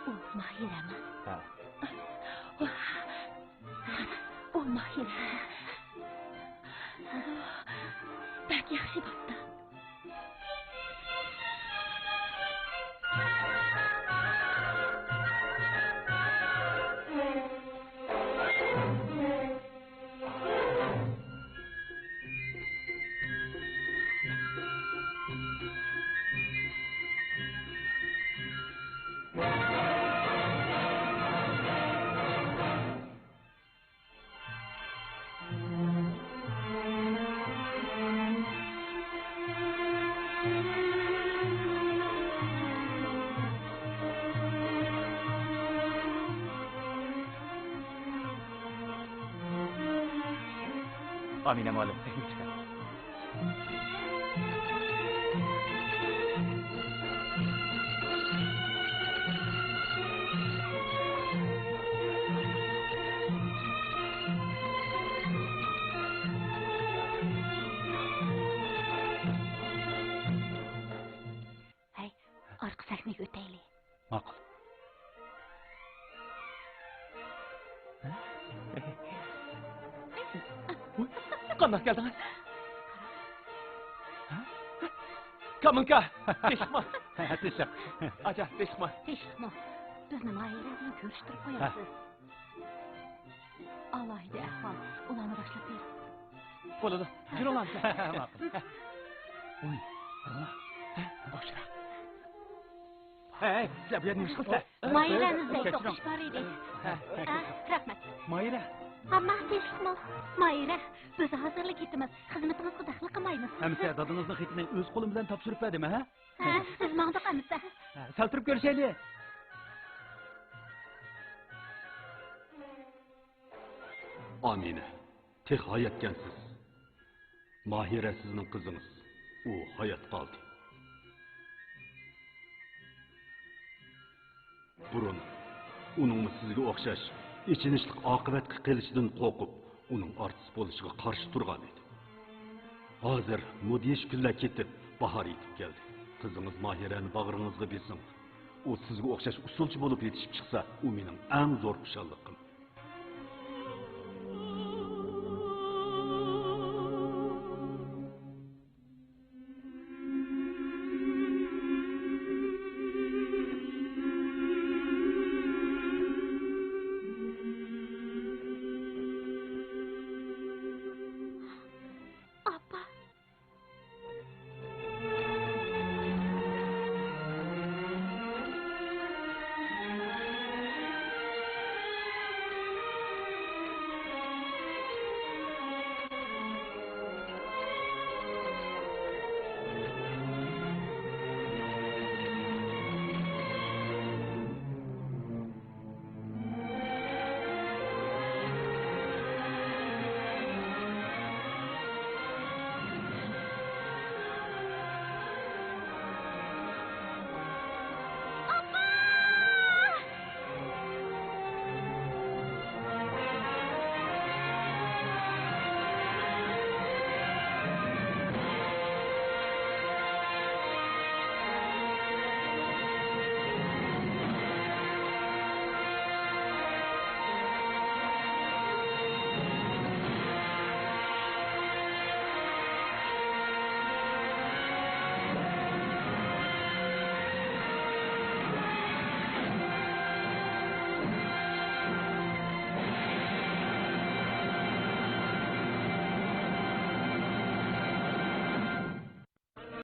ئۇ ماھىرەمۇ؟ ھە. ئۇ ماھىرە. بەك ياخشى بوپتۇ. ئامىنە مۇئەللىم، سەھنىگە چىقىڭ. ھەي، ئارقا سەھنىگە ئۆتەيلى. ماقۇل. قانداق كەلدىڭىز؟ كامىلكا، تېشىقما. تېشىق. ئاچا، تېشىقما. تېشىقما. بىزنى ماھىرە بىلەن كۆرۈشتۈرۈپ قويارسىز. ئالاھىدە ئەھۋال، ئۇلارنى باشلاپ بېرىڭ. بولىدۇ، يۈرۈڭلار. ماقۇل. ۋوي، قاراڭلار. ھە، بوشراق. ھەي، سىلەر بۇ يەردە نېمە ئىش قىلىسىلەر؟ ماھىرەنى ئىزدەيتتۇق، ئىش بار ئىدى. ھە، ھە، رەھمەت. ماھىرە. ئەمما تېشىقمۇ؟ ماھىرە، بىز ھازىرلا كېتىمىز. خىزمىتىڭىزغا دەخلى قىلمايمىز. ئەمىسە دادىڭىزنىڭ خېتىنى ئۆز قولۇم بىلەن تاپشۇرۇپ بەردىم، ھە؟ ھە، بىز ماڭدۇق ئەمىسە. ھە، سەل تۇرۇپ كۆرۈشەيلى. ئامىنە، تېخى ھاياتكەنسىز. ماھىرە سىزنىڭ قىزىڭىز. ئۇ ھايات قالدى. بۇرۇن ئۇنىڭمۇ سىزگە ئوخشاش ئېچىنىشلىق ئاقىۋەتكە قېلىشىدىن قورقۇپ، ئۇنىڭ ئارتىس بولۇشىغا قارشى تۇرغان ئىدى. ھازىر مۇدھىش كۈنلەر كېتىپ، باھار يېتىپ كەلدى. قىزىڭىز ماھىرەنى باغرىڭىزغا بېسىڭ. ئۇ سىزگە ئوخشاش ئۇسسۇلچى بولۇپ يېتىشىپ چىقسا، ئۇ مېنىڭ ئەڭ زور خۇشاللىقىم.